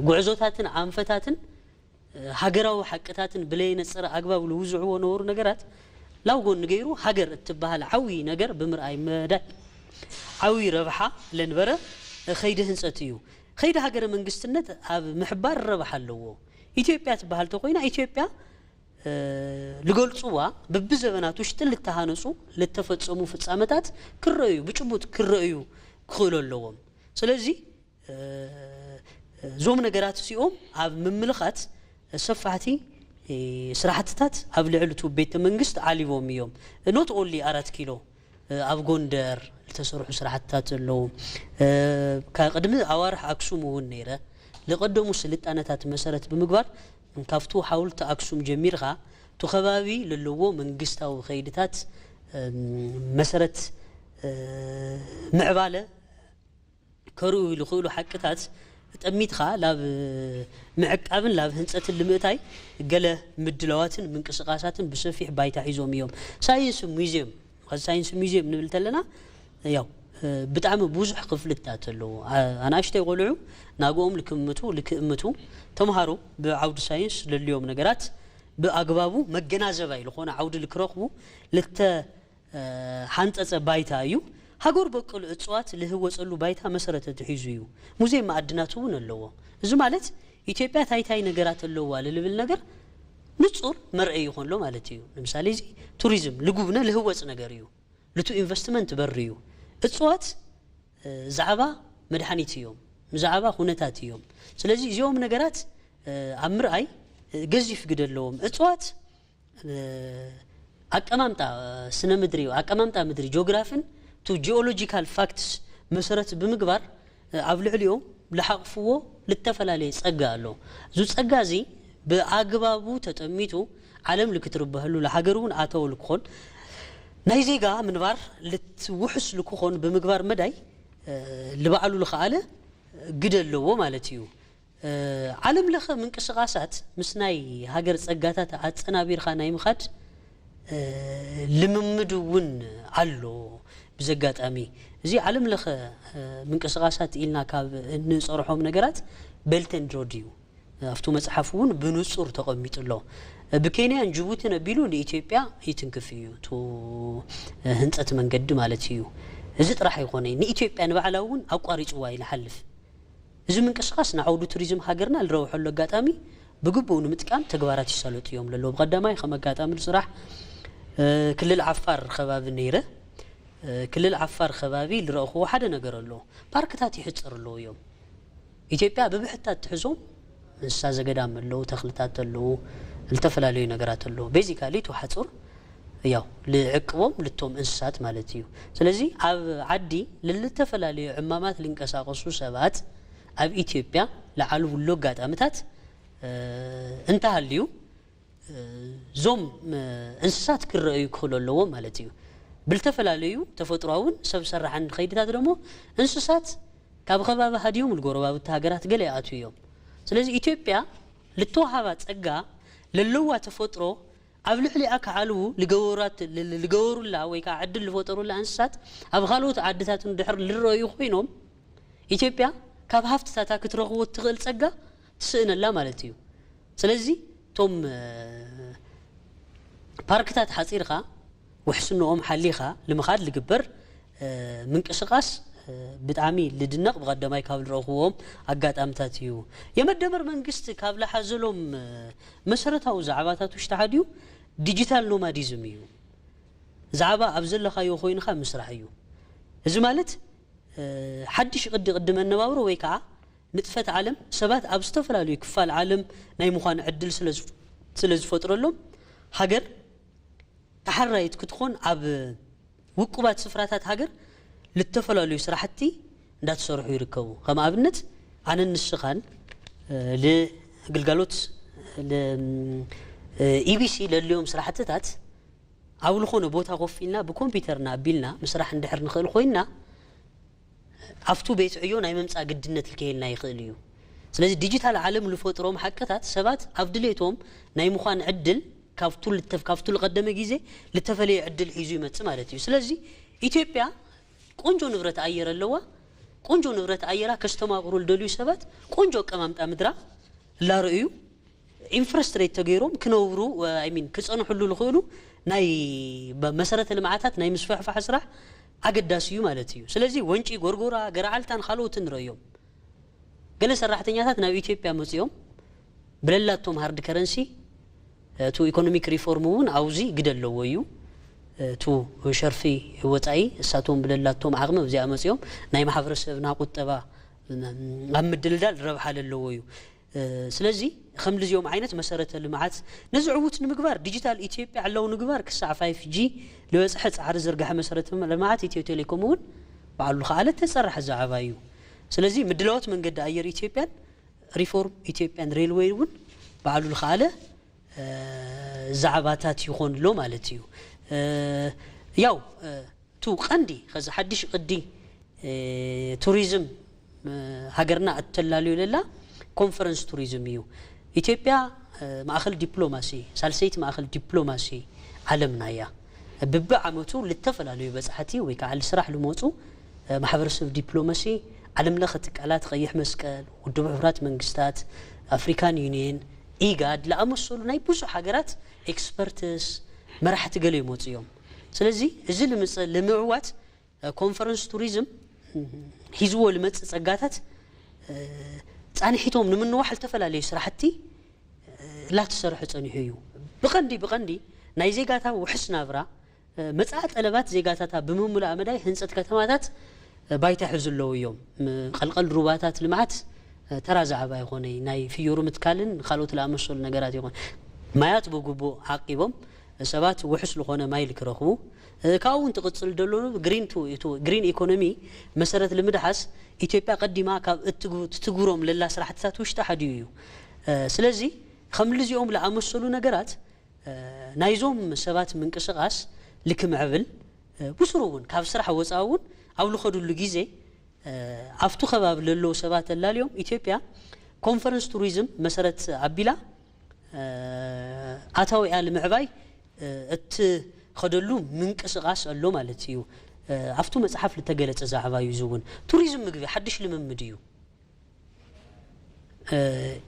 ጉዕዞታትን ኣንፈታትን ሃገራዊ ሓቅታትን ብለየነፅረ ኣግባብ ልውዝዕዎ ነበሩ ነገራት ላው ጎኒ ገይሩ ሃገር እትበሃል ዓብዪ ነገር ብምርኣይ መዳይ ዓብዪ ረብሓ ለንበረ ኸይዲ ህንፀት እዩ። ኸይዲ ሃገረ መንግስትነት ኣብ ምሕባር ረብሓ ኣለዎ። ኢትዮጵያ ትበሃል ተኮይና ኢትዮጵያ ልገልፅዋ ብብዘበናት ውሽጢ ልተሃነፁ ልተፈፀሙ ፍፃመታት ክረእዩ ብጭቡጥ ክረእዩ ክኽእሉ ኣለዎም። ስለዚ እዞም ነገራት እዚኦም ኣብ ምምልኻት ሰፋሕቲ ስራሕትታት ኣብ ልዕሊ እቲ ቤተ መንግስት ዓሊቦም እዮም። ኖት ኦንሊ ኣራት ኪሎ ኣብ ጎንደር ዝተሰርሑ ስራሕትታት ዘለዉ ካብ ቅድሚ ኣዋርሕ ኣክሱም እውን ነይረ ለቀደሙ ስልጣነታት መሰረት ብምግባር ካብቱ ሓውልቲ ኣክሱም ጀሚርካ እቲ ከባቢ ለለዎ መንግስታዊ ከይድታት መሰረት ምዕባለ ከርእዩ ዝኽእሉ ሓቅታት ጠሚትኻ ላብ ምዕቃብን ላብ ህንፀትን ልምእታይ ገለ ምድላዋትን ምንቅስቃሳትን ብሰፊሕ ባይታ ሒዞም እዮም። ሳይንስ ሙዚየም ሳይንስ ሙዚየም ንብል ተለና ያው ብጣዕሚ ብዙሕ ክፍልታት ኣለዎ። ኣናእሽተይ ቆልዑ ናግኦም ልክምቱ ልክእምቱ ተምሃሮ ብዓውዲ ሳይንስ ለልዮም ነገራት ብኣግባቡ መገናዘባይ ዝኾነ ዓውዲ ልክረኽቡ ልተ ሓንፀፀ ባይታ እዩ። ሃገር በቆል እፅዋት ልህወፀሉ ባይታ መሰረት ተትሒዙ እዩ። ሙዚየም መኣድናት እውን ኣለዎ። እዚ ማለት ኢትዮጵያ ታይታይ ነገራት ኣለዋ ልልብል ነገር ንፁር መርአይ ይኾንሎ ማለት እዩ። ንምሳሌ እዚ ቱሪዝም ልጉብነ ልህወፅ ነገር እዩ። ልቱ ኢንቨስትመንት በር እዩ። እፅዋት ዛዕባ መድሓኒት እዮም፣ ዛዕባ ኩነታት እዮም። ስለዚ እዚኦም ነገራት ኣብ ምርኣይ ገዚፍ ግደ ኣለዎም። እፅዋት ኣቀማምጣ ስነ ምድሪ፣ ኣቀማምጣ ምድሪ፣ ጂኦግራፍን ቱ ጂኦሎጂካል ፋክትስ መሰረት ብምግባር ኣብ ልዕሊኦም ልሓቕፍዎ ልተፈላለየ ጸጋ ኣሎ። እዚ ጸጋ እዚ ብኣግባቡ ተጠሚቱ ዓለም ልክትርበሀሉ፣ ለሃገር እውን ኣተወ ልክኾን ናይ ዜጋ ምንባር ልትውሕስ ልክኾን ብምግባር መዳይ ልባዕሉ ልኸኣለ ግደ ኣለዎ ማለት እዩ። ዓለም ለኸ ምንቅስቃሳት ምስ ናይ ሃገር ጸጋታት ኣጸናቢርካ ናይ ምኻድ ልምምድ እውን ኣሎ። ብዘጋጣሚ እዚ ዓለም ለኸ ምንቅስቃሳት ኢልና ካብ እንጸርሖም ነገራት ቤልት ኤንድ ሮድ እዩ። ኣብቱ መጽሓፍ እውን ብንጹር ተቐሚጡ ኣሎ። ብኬንያን ጅቡትን ኣቢሉ ንኢትዮጵያ ይትንክፍ እዩ። እቱ ህንጸት መንገዲ ማለት እዩ። እዚ ጥራሕ ኣይኮነ፣ ንኢትዮጵያ ንባዕላ እውን ኣቋሪጽዋ እዩ ልሓልፍ። እዚ ምንቅስቃስ ንዓውዲ ቱሪዝም ሃገርና ልረብሐሉ ኣጋጣሚ ብግቡእ ንምጥቃም ተግባራት ይሳለጡ እዮም ለለዉ። ብቐዳማይ ከም ኣጋጣሚ ስራሕ ክልል ዓፋር ከባቢ ነይረ። ክልል ዓፋር ከባቢ ልረእኽዎ ሓደ ነገር ኣሎ። ፓርክታት ይሕፅር ኣለዉ እዮም። ኢትዮጵያ ብብሕታት ትሕዞም እንስሳ ዘገዳም ኣለዉ፣ ተኽልታት ኣለዉ፣ ዝተፈላለዩ ነገራት ኣለዉ። ቤዚካሊ እቲ ሓፁር ያው ልዕቅቦም ልቶም እንስሳት ማለት እዩ። ስለዚ ኣብ ዓዲ ልልተፈላለዩ ዕማማት ልንቀሳቀሱ ሰባት ኣብ ኢትዮጵያ ልዓልውሉ ኣጋጣምታት እንተሃልዩ እዞም እንስሳት ክረኣዩ ክኽእሉ ኣለዎም ማለት እዩ። ብልተፈላለዩ ተፈጥሮኣውን ሰብ ሰራሕን ከይድታት ደሞ እንስሳት ካብ ከባቢ ሃዲዮም ንጎረባብቲ ሃገራት ገለ ይኣትዩ እዮም። ስለዚ ኢትዮጵያ ልተዋሃባ ጸጋ ለለዋ ተፈጥሮ ኣብ ልዕሊኣ ክዓልቡ ልገበራት- ል- ል- ልገበሩላ ወይ ከዓ ዕድል ልፈጠሩላ እንስሳት ኣብ ካልኦት ዓድታት ድሕር ልረኣዩ ኮይኖም ኢትዮጵያ ካብ ሃፍትታታ ክትረኽቦ እትኽእል ጸጋ ትስእነላ ማለት እዩ። ስለዚ እቶም ፓርክታት ሓፂርካ ውሕስንኦም ሓሊኻ ንምኻድ ልግበር ምንቅስቃስ ብጣዕሚ ልድነቕ ብቐደማይ ካብ ዝረእኽዎም ኣጋጣምታት እዩ። የመደመር መንግስቲ ካብ ልሓዘሎም መሰረታዊ ዛዕባታት ውሽጢ ሓዲኡ ዲጂታል ኖማዲዝም እዩ። ዛዕባ ኣብ ዘለኻዮ ኮይንካ ምስራሕ እዩ። እዚ ማለት ሓድሽ ቅዲ ቅዲ መነባብሮ ወይ ከዓ ንጥፈት ዓለም ሰባት ኣብ ዝተፈላለዩ ክፋል ዓለም ናይ ምዃን ዕድል ስለ ዝፈጥረሎም ሃገር ተሓራይት ክትኾን ኣብ ውቁባት ስፍራታት ሃገር ልተፈላለዩ ስራሕቲ እንዳተሰርሑ ይርከቡ። ከም ኣብነት ኣነን ንስኻን ልግልጋሎት ኢቢሲ ለልዮም ስራሕትታት ኣብ ዝኾነ ቦታ ኮፍ ኢልና ብኮምፒውተርና ኣቢልና ምስራሕ እንድሕር ንኽእል ኮይንና ኣብቱ ቤት ዕዮ ናይ ምምፃእ ግድነት ልከየልና ይኽእል እዩ። ስለዚ ዲጂታል ዓለም ልፈጥሮም ሓቅታት ሰባት ኣብ ድሌቶም ናይ ምዃን ዕድል ካብቱ ልተፍ- ካብቱ ልቀደመ ግዜ ልተፈለየ ዕድል ሒዙ ይመፅእ ማለት እዩ። ስለዚ ኢትዮጵያ ቆንጆ ንብረት ኣየር ኣለዋ። ቆንጆ ንብረት ኣየራ ከስተማቕሩ ልደልዩ ሰባት ቆንጆ ኣቀማምጣ ምድራ ላርእዩ ኢንፍረስትሬት ተገይሮም ክነብሩ ሚን ክፀንሕሉ ዝኽእሉ ናይ መሰረተ ልምዓታት ናይ ምስፍሕፋሕ ስራሕ ኣገዳሲ እዩ ማለት እዩ። ስለዚ ወንጪ፣ ጎርጎራ፣ ገረዓልታን ካልኦትን ንረእዮም። ገለ ሰራሕተኛታት ናብ ኢትዮጵያ መፅኦም ብለላቶም ሃርድ ከረንሲ እቱ ኢኮኖሚክ ሪፎርም እውን ኣውዚ ግደ ኣለዎ እዩ። እቱ ሸርፊ ወፃኢ እሳቶም ብለላቶም ዓቕሚ ኣብዚኣ መፅኦም ናይ ማሕበረሰብና ቁጠባ ኣብ ምድልዳል ረብሓ ለለዎ እዩ። ስለዚ ከምዚ እዚኦም ዓይነት መሰረተ ልምዓት ነዚ ዕዉት ንምግባር ዲጂታል ኢትዮጵያ ዕላዊ ንግባር ክሳዕ ፋይፍ ጂ ዝበፅሐ ፃዕሪ ዝርግሐ መሰረተ ልምዓት ኢትዮ ቴሌኮም እውን ባዕሉ ከኣለ ተፀራሒ ዛዕባ እዩ። ስለዚ ምድላዎት መንገዲ ኣየር ኢትዮጵያን ሪፎርም ኢትዮጵያን ሬልዌይ እውን ባዕሉ ዝኸኣለ ዛዕባታት ይኾን ኣሎ ማለት እዩ። ያው እቱ ቀንዲ ከዚ ሓድሽ ቅዲ ቱሪዝም ሃገርና እተላልዩ ለላ ኮንፈረንስ ቱሪዝም እዩ። ኢትዮጵያ ማእኸል ዲፕሎማሲ፣ ሳልሰይቲ ማእኸል ዲፕሎማሲ ዓለምና እያ። ብብዓመቱ ልተፈላለዩ በፃሕቲ ወይ ከዓ ልስራሕ ልመፁ ማሕበረሰብ ዲፕሎማሲ፣ ዓለም ለኸ ትካላት፣ ቀይሕ መስቀል፣ ውድብ ሕቡራት መንግስታት፣ ኣፍሪካን ዩኒየን፣ ኢጋድ ለኣመሰሉ ናይ ብዙሕ ሃገራት ኤክስፐርትስ መራሕቲ ገለ ይመፁ እዮም። ስለዚ እዚ ልምፀ- ልምዕዋት ኮንፈረንስ ቱሪዝም ሒዝዎ ልመጽእ ጸጋታት ጻንሒቶም ንምንዋሕ ዝተፈላለዩ ስራሕቲ ላተሰርሑ ጸኒሑ እዩ። ብቐንዲ ብቐንዲ ናይ ዜጋታ ውሕስ ናብራ፣ መጻኢ ጠለባት ዜጋታታ ብምምላእ መዳይ ህንጸት ከተማታት ባይታ ሒዙ ኣለዉ እዮም። ቀልቀል ሩባታት ልምዓት ተራ ዛዕባ ይኾነ፣ ናይ ፍዮሩ ምትካልን ካልኦት ለኣመሰሉ ነገራት ይኾነ፣ ማያት ብግቡእ ዓቂቦም ሰባት ውሕስ ዝኾነ ማይ ልክረኽቡ፣ ካብኡ እውን ትቕጽል ደሎ ግሪን ኢኮኖሚ መሰረት ልምድሓስ ኢትዮጵያ ቀዲማ ካብ ትትግብሮም ለላ ስራሕትታት ውሽጢ ሓዲኡ እዩ። ስለዚ ከምልዚኦም ለኣመሰሉ ነገራት ናይዞም ሰባት ምንቅስቃስ ልክምዕብል ብስሩ እውን ካብ ስራሕ ወፃ እውን ኣብ ልኸዱሉ ግዜ ኣብቱ ከባቢ ለለዉ ሰባት ኣላልዮም ኢትዮጵያ ኮንፈረንስ ቱሪዝም መሰረት ኣቢላ ኣታዊኣ ንምዕባይ እትኸደሉ ምንቅስቃስ ኣሎ ማለት እዩ። ኣብቱ መፅሓፍ ልተገለፀ ዛዕባ እዩ። እዚ እውን ቱሪዝም ምግቢ ሓድሽ ልምምድ እዩ።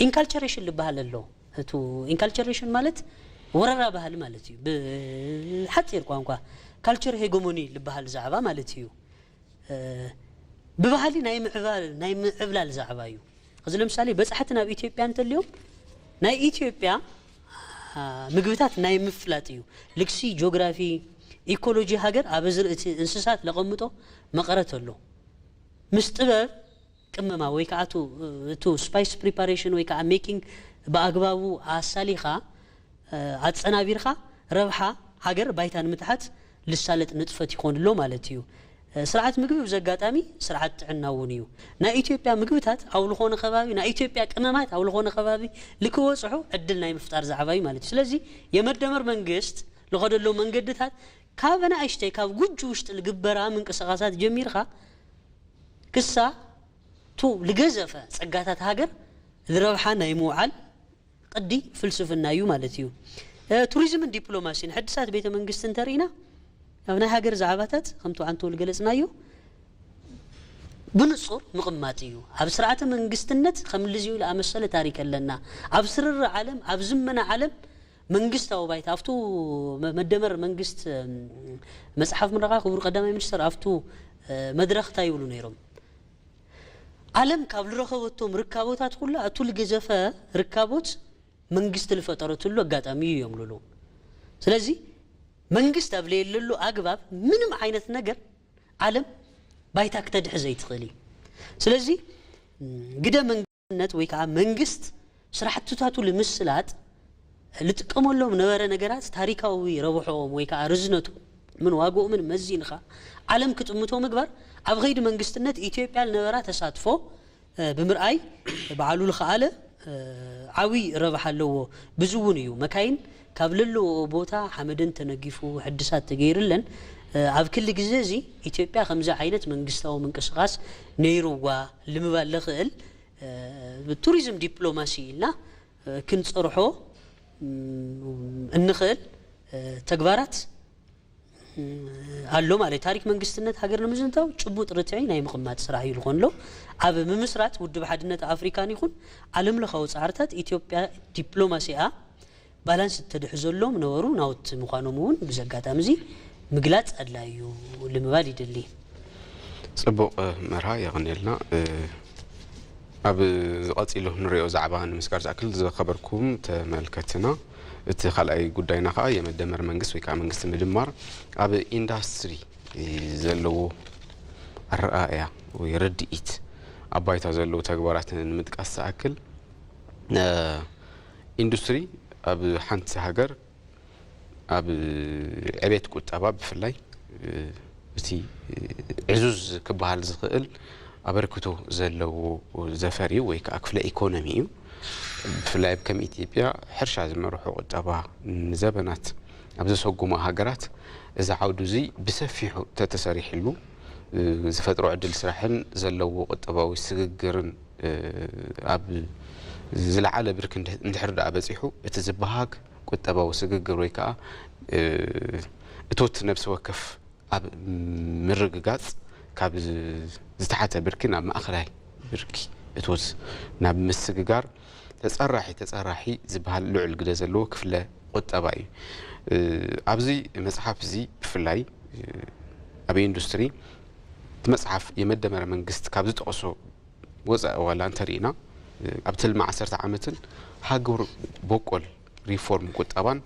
ኢንካልቸሬሽን ልበሃል ኣሎ። እቱ ኢንካልቸሬሽን ማለት ወረራ ባህሊ ማለት እዩ። ብሓፂር ቋንቋ ካልቸር ሄጎሞኒ ልበሃል ዛዕባ ማለት እዩ። ብባህሊ ናይ ምዕባል ናይ ምዕብላል ዛዕባ እዩ። እዚ ለምሳሌ በፃሕቲ ናብ ኢትዮጵያ እንተልዮም ናይ ኢትዮጵያ ምግብታት ናይ ምፍላጥ እዩ። ልግሲ ጂኦግራፊ፣ ኢኮሎጂ ሃገር ኣብ ዝርእቲ እንስሳት ለቐምጦ መቐረት ኣሎ። ምስ ጥበብ ቅመማ ወይ ከዓ እቱ ስፓይስ ፕሪፓሬሽን ወይ ከዓ ሜኪንግ ብኣግባቡ ኣሳሊኻ ኣፀናቢርካ ረብሓ ሃገር ባይታ ንምትሓት ልሳለጥ ንጥፈት ይኾን ኣሎ ማለት እዩ። ስርዓት ምግቢ ብዘጋጣሚ ስርዓት ጥዕና እውን እዩ። ናይ ኢትዮጵያ ምግብታት ኣብ ዝኾነ ከባቢ ናይ ኢትዮጵያ ቅመማት ኣብ ዝኾነ ከባቢ ልክበፅሑ ዕድል ናይ ምፍጣር ዛዕባ እዩ ማለት እዩ። ስለዚ የመደመር መንግስት ልኸደሎ መንገድታት ካብ ኣናእሽተይ ካብ ጉጅ ውሽጢ ልግበራ ምንቅስቃሳት ጀሚርካ ክሳ ቱ ልገዘፈ ጸጋታት ሃገር ልረብሓ ናይ ምውዓል ቅዲ ፍልስፍና እዩ ማለት እዩ። ቱሪዝምን ዲፕሎማሲን ሕድሳት ቤተ መንግስቲ እንተርኢና ኣብ ናይ ሃገር ዛዕባታት ከምቲ ዓንቶ ልገለጽናዮ ብንጹር ምቕማጥ እዩ። ኣብ ስርዓተ መንግስትነት ከም ልዚኡ ለኣመሰለ ታሪክ ኣለና። ኣብ ስርር ዓለም ኣብ ዝመና ዓለም መንግስታዊ ባይታ ኣብቱ መደመር መንግስት መጽሓፍ ምረቓ ክቡር ቀዳማይ ሚኒስትር ኣብቱ መድረኽ እንታይ ይብሉ ነይሮም? ዓለም ካብ ልረኸበቶም ርካቦታት ኩላ እቱ ልገዘፈ ርካቦት መንግስቲ ልፈጠረትሉ ኣጋጣሚ እዩ እዮም ልሉ። ስለዚ መንግስት ኣብ ለየለሉ ኣግባብ ምንም ዓይነት ነገር ዓለም ባይታ ክተድሕዘ ይትኽእል እዩ። ስለዚ ግደ መንግስትነት ወይ ከዓ መንግስት ስራሕትታቱ ልምስላጥ ልጥቀመሎም ነበረ ነገራት ታሪካዊ ረብሖኦም ወይ ከዓ ርዝነቶምን ዋግኦምን መዚንኻ ዓለም ክጥምቶ ምግባር ኣብ ኸይዲ መንግስትነት ኢትዮጵያ ልነበራ ተሳትፎ ብምርኣይ በዓሉ ልኸኣለ ዓብይ ረብሓ ኣለዎ። ብዚ እውን እዩ መካይን ካብ ለለዎ ቦታ ሓመደን ተነጊፉ ሕድሳት ተገይርለን ኣብ ክሊ ግዜ እዚ ኢትዮጵያ ከምዚ ዓይነት መንግስታዊ ምንቅስቃስ ነይርዋ ልምባል ለኽእል ብቱሪዝም ዲፕሎማሲ ኢልና ክንፀርሖ እንኽእል ተግባራት ኣሎ ማለት ታሪክ መንግስትነት ሃገር ንምዝንታው ጭቡጥ ርትዒ ናይ ምቕማጥ ስራሕ እዩ ዝኾን ኣሎ። ኣብ ምምስራት ውድብ ሓድነት ኣፍሪካን ይኹን ዓለም ለኻዊ ፃዕርታት ኢትዮጵያ ዲፕሎማሲኣ ባላንስ እተድሕዘሎም ነበሩ ናውቲ ምዃኖም እውን ብዚ ኣጋጣሚ እዚ ምግላፅ ኣድላይ እዩ ልምባል ይደሊ። ፅቡቕ መርሃ የቐንየልና። ኣብ ዝቐፂሉ ንሪኦ ዛዕባ ንምስጋር ዝኣክል ዝኸበርኩም ተመልከትና እቲ ካልኣይ ጉዳይና ከዓ የመደመር መንግስት ወይ ከዓ መንግስቲ ምድማር ኣብ ኢንዳስትሪ ዘለዎ ኣረኣእያ ወይ ርድኢት ኣብ ባይታ ዘለዉ ተግባራት ንምጥቃስ ዝኣክል ኢንዱስትሪ ኣብ ሓንቲ ሃገር ኣብ ዕቤት ቁጠባ ብፍላይ እቲ ዕዙዝ ክበሃል ዝኽእል ኣበርክቶ ዘለዎ ዘፈር እዩ ወይ ከዓ ክፍለ ኢኮኖሚ እዩ። ብፍላይ ኣብ ከም ኢትዮጵያ ሕርሻ ዝመርሖ ቁጠባ ንዘበናት ኣብ ዘሰጉማ ሃገራት እዚ ዓውዲ እዚ ብሰፊሑ ተተሰሪሕሉ ዝፈጥሮ ዕድል ስራሕን ዘለዎ ቁጠባዊ ስግግርን ኣብ ዝለዓለ ብርክ እንድሕር ደኣ በፂሑ እቲ ዝበሃግ ቁጠባዊ ስግግር ወይ ከዓ እቶት ነብሲ ወከፍ ኣብ ምርግጋፅ ካብ ዝተሓተ ብርኪ ናብ ማእኸላይ ብርኪ እቶት ናብ ምስግጋር ተፀራሒ ተፀራሒ ዝበሃል ልዑል ግደ ዘለዎ ክፍለ ቁጠባ እዩ። ኣብዚ መፅሓፍ እዚ ብፍላይ ኣብ ኢንዱስትሪ መጽሓፍ የመደመር መንግስት ካብ ዝጠቕሶ ወጻኢ ዋላ እንተርኢና፣ ኣብ ትልሚ ዓሰርተ ዓመትን ሃገር በቆል ሪፎርም ቁጠባን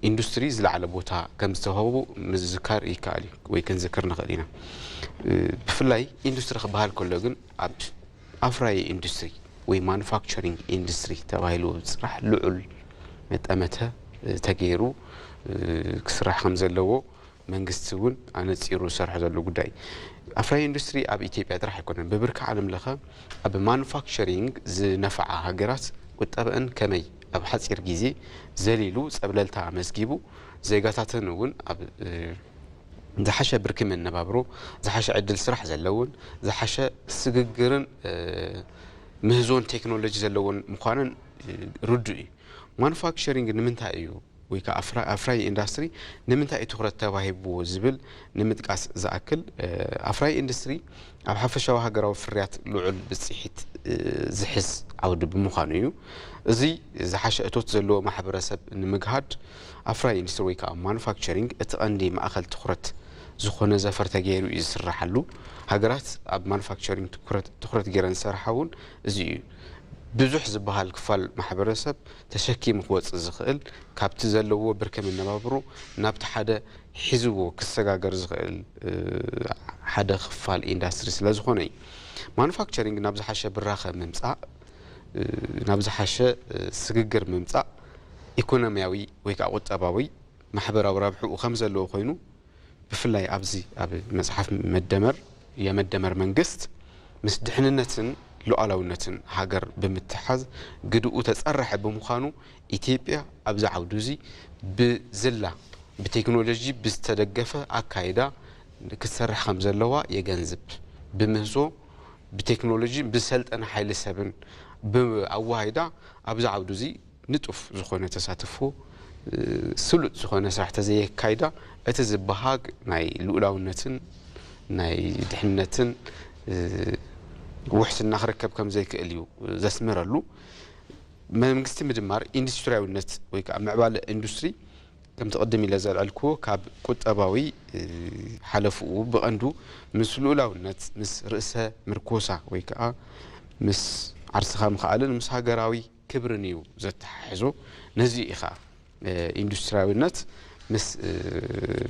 ኢንዱስትሪ ዝለዓለ ቦታ ከም ዝተዋህቦ ምዝካር ይከኣል እዩ ወይ ክንዝክር ንኽእል ኢና። ብፍላይ ኢንዱስትሪ ክበሃል ከሎ ግን ኣብ ኣፍራዪ ኢንዱስትሪ ወይ ማኑፋክቸሪንግ ኢንዱስትሪ ተባሂሉ ዝፅራሕ ልዑል ጠመተ ተገይሩ ክስራሕ ከም ዘለዎ መንግስቲ እውን ኣነፂሩ ዝሰርሖ ዘሎ ጉዳይ። ኣፍራዪ ኢንዱስትሪ ኣብ ኢትዮጵያ ጥራሕ ኣይኮነን፣ ብብርኪ ዓለም ለኸ ኣብ ማኑፋክቸሪንግ ዝነፍዓ ሃገራት ቁጠበአን ከመይ ኣብ ሓፂር ግዜ ዘሊሉ ፀብለልታ ኣመዝጊቡ፣ ዜጋታተን እውን ኣብ ዝሓሸ ብርኪ መነባብሮ፣ ዝሓሸ ዕድል ስራሕ ዘለውን፣ ዝሓሸ ስግግርን ምህዞን ቴክኖሎጂ ዘለውን ምዃነን ርዱእ እዩ። ማኑፋክቸሪንግ ንምንታይ እዩ ወይ ከዓ ኣፍራይ ኢንዳስትሪ ንምንታይ እዩ ትኹረት ተዋሂብዎ ዝብል ንምጥቃስ ዝኣክል፣ ኣፍራይ ኢንዱስትሪ ኣብ ሓፈሻዊ ሃገራዊ ፍርያት ልዑል ብፅሒት ዝሕዝ ዓውዲ ብምዃኑ እዩ። እዚ ዝሓሸ እቶት ዘለዎ ማሕበረሰብ ንምግሃድ ኣፍራይ ኢንዱስትሪ ወይ ከዓ ማኑፋክቸሪንግ እቲ ቀንዲ ማእኸል ትኹረት ዝኾነ ዘፈር ተገይሩ እዩ ዝስራሓሉ። ሃገራት ኣብ ማኑፋክቸሪንግ ትኹረት ገይረን ዝሰርሓ እውን እዚ እዩ። ብዙሕ ዝበሃል ክፋል ማሕበረሰብ ተሸኪሙ ክወፅእ ዝኽእል፣ ካብቲ ዘለዎ ብርኪ መነባብሮ ናብቲ ሓደ ሒዝዎ ክሰጋገር ዝኽእል ሓደ ክፋል ኢንዳስትሪ ስለ ዝኾነ እዩ። ማኑፋክቸሪንግ ናብ ዝሓሸ ብራኸ ምምፃእ፣ ናብ ዝሓሸ ስግግር ምምፃእ ኢኮኖሚያዊ ወይ ከዓ ቁጠባዊ ማሕበራዊ ረብሕኡ ከም ዘለዎ ኮይኑ፣ ብፍላይ ኣብዚ ኣብ መፅሓፍ መደመር የመደመር መንግስት ምስ ድሕንነትን ሉዓላውነትን ሃገር ብምትሓዝ ግድኡ ተፀረሐ ብምዃኑ ኢትዮጵያ ኣብዚ ዓውዲ እዚ ብዝላ ብቴክኖሎጂ ብዝተደገፈ ኣካይዳ ክትሰርሕ ከም ዘለዋ የገንዝብ። ብምህዞ ብቴክኖሎጂ ብዝሰልጠነ ሓይሊ ሰብን ብኣዋሃይዳ ኣብዚ ዓውዲ እዚ ንጡፍ ዝኾነ ተሳትፎ ስሉጥ ዝኾነ ስራሕ ተዘየካይዳ እቲ ዝበሃግ ናይ ልኡላውነትን ናይ ድሕነትን ውሕስና ክርከብ ከም ዘይክእል እዩ ዘስምረሉ። መንግስቲ ምድማር ኢንዱስትሪያዊነት ወይ ከዓ ምዕባለ ኢንዱስትሪ ከምቲ ቅድም ኢለ ዘልዐልክዎ ካብ ቁጠባዊ ሓለፍኡ ብቐንዱ ምስ ልኡላውነት ምስ ርእሰ ምርኮሳ ወይ ከዓ ምስ ዓርስኻ ምኽኣልን ምስ ሃገራዊ ክብርን እዩ ዘተሓሕዞ። ነዚ እዩ ከዓ ኢንዱስትሪያዊነት ምስ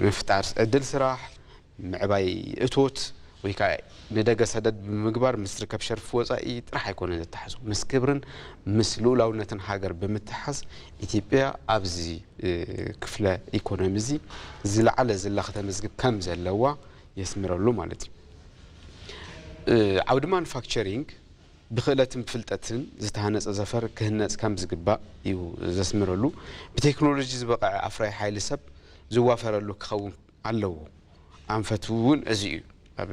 ምፍጣር ዕድል ስራሕ፣ ምዕባይ እቶት ወይ ከዓ ንደገ ሰደድ ብምግባር ምስ ዝርከብ ሸርፊ ወፃኢ ጥራሕ ኣይኮነን ዘተሓሕዞ፣ ምስ ክብርን ምስ ልኡላውነትን ሃገር ብምትሓዝ ኢትዮጵያ ኣብዚ ክፍለ ኢኮኖሚ እዚ ዝለዓለ ዝላ ከተመዝግብ ከም ዘለዋ የስምረሉ ማለት እዩ። ዓውዲ ማኑፋክቸሪንግ ብክእለትን ብፍልጠትን ዝተሃነፀ ዘፈር ክህነፅ ከም ዝግባእ እዩ ዘስምረሉ። ብቴክኖሎጂ ዝበቐዐ ኣፍራይ ሓይሊ ሰብ ዝዋፈረሉ ክኸውን ኣለዎ። ኣንፈቱ እውን እዚ እዩ። ኣብ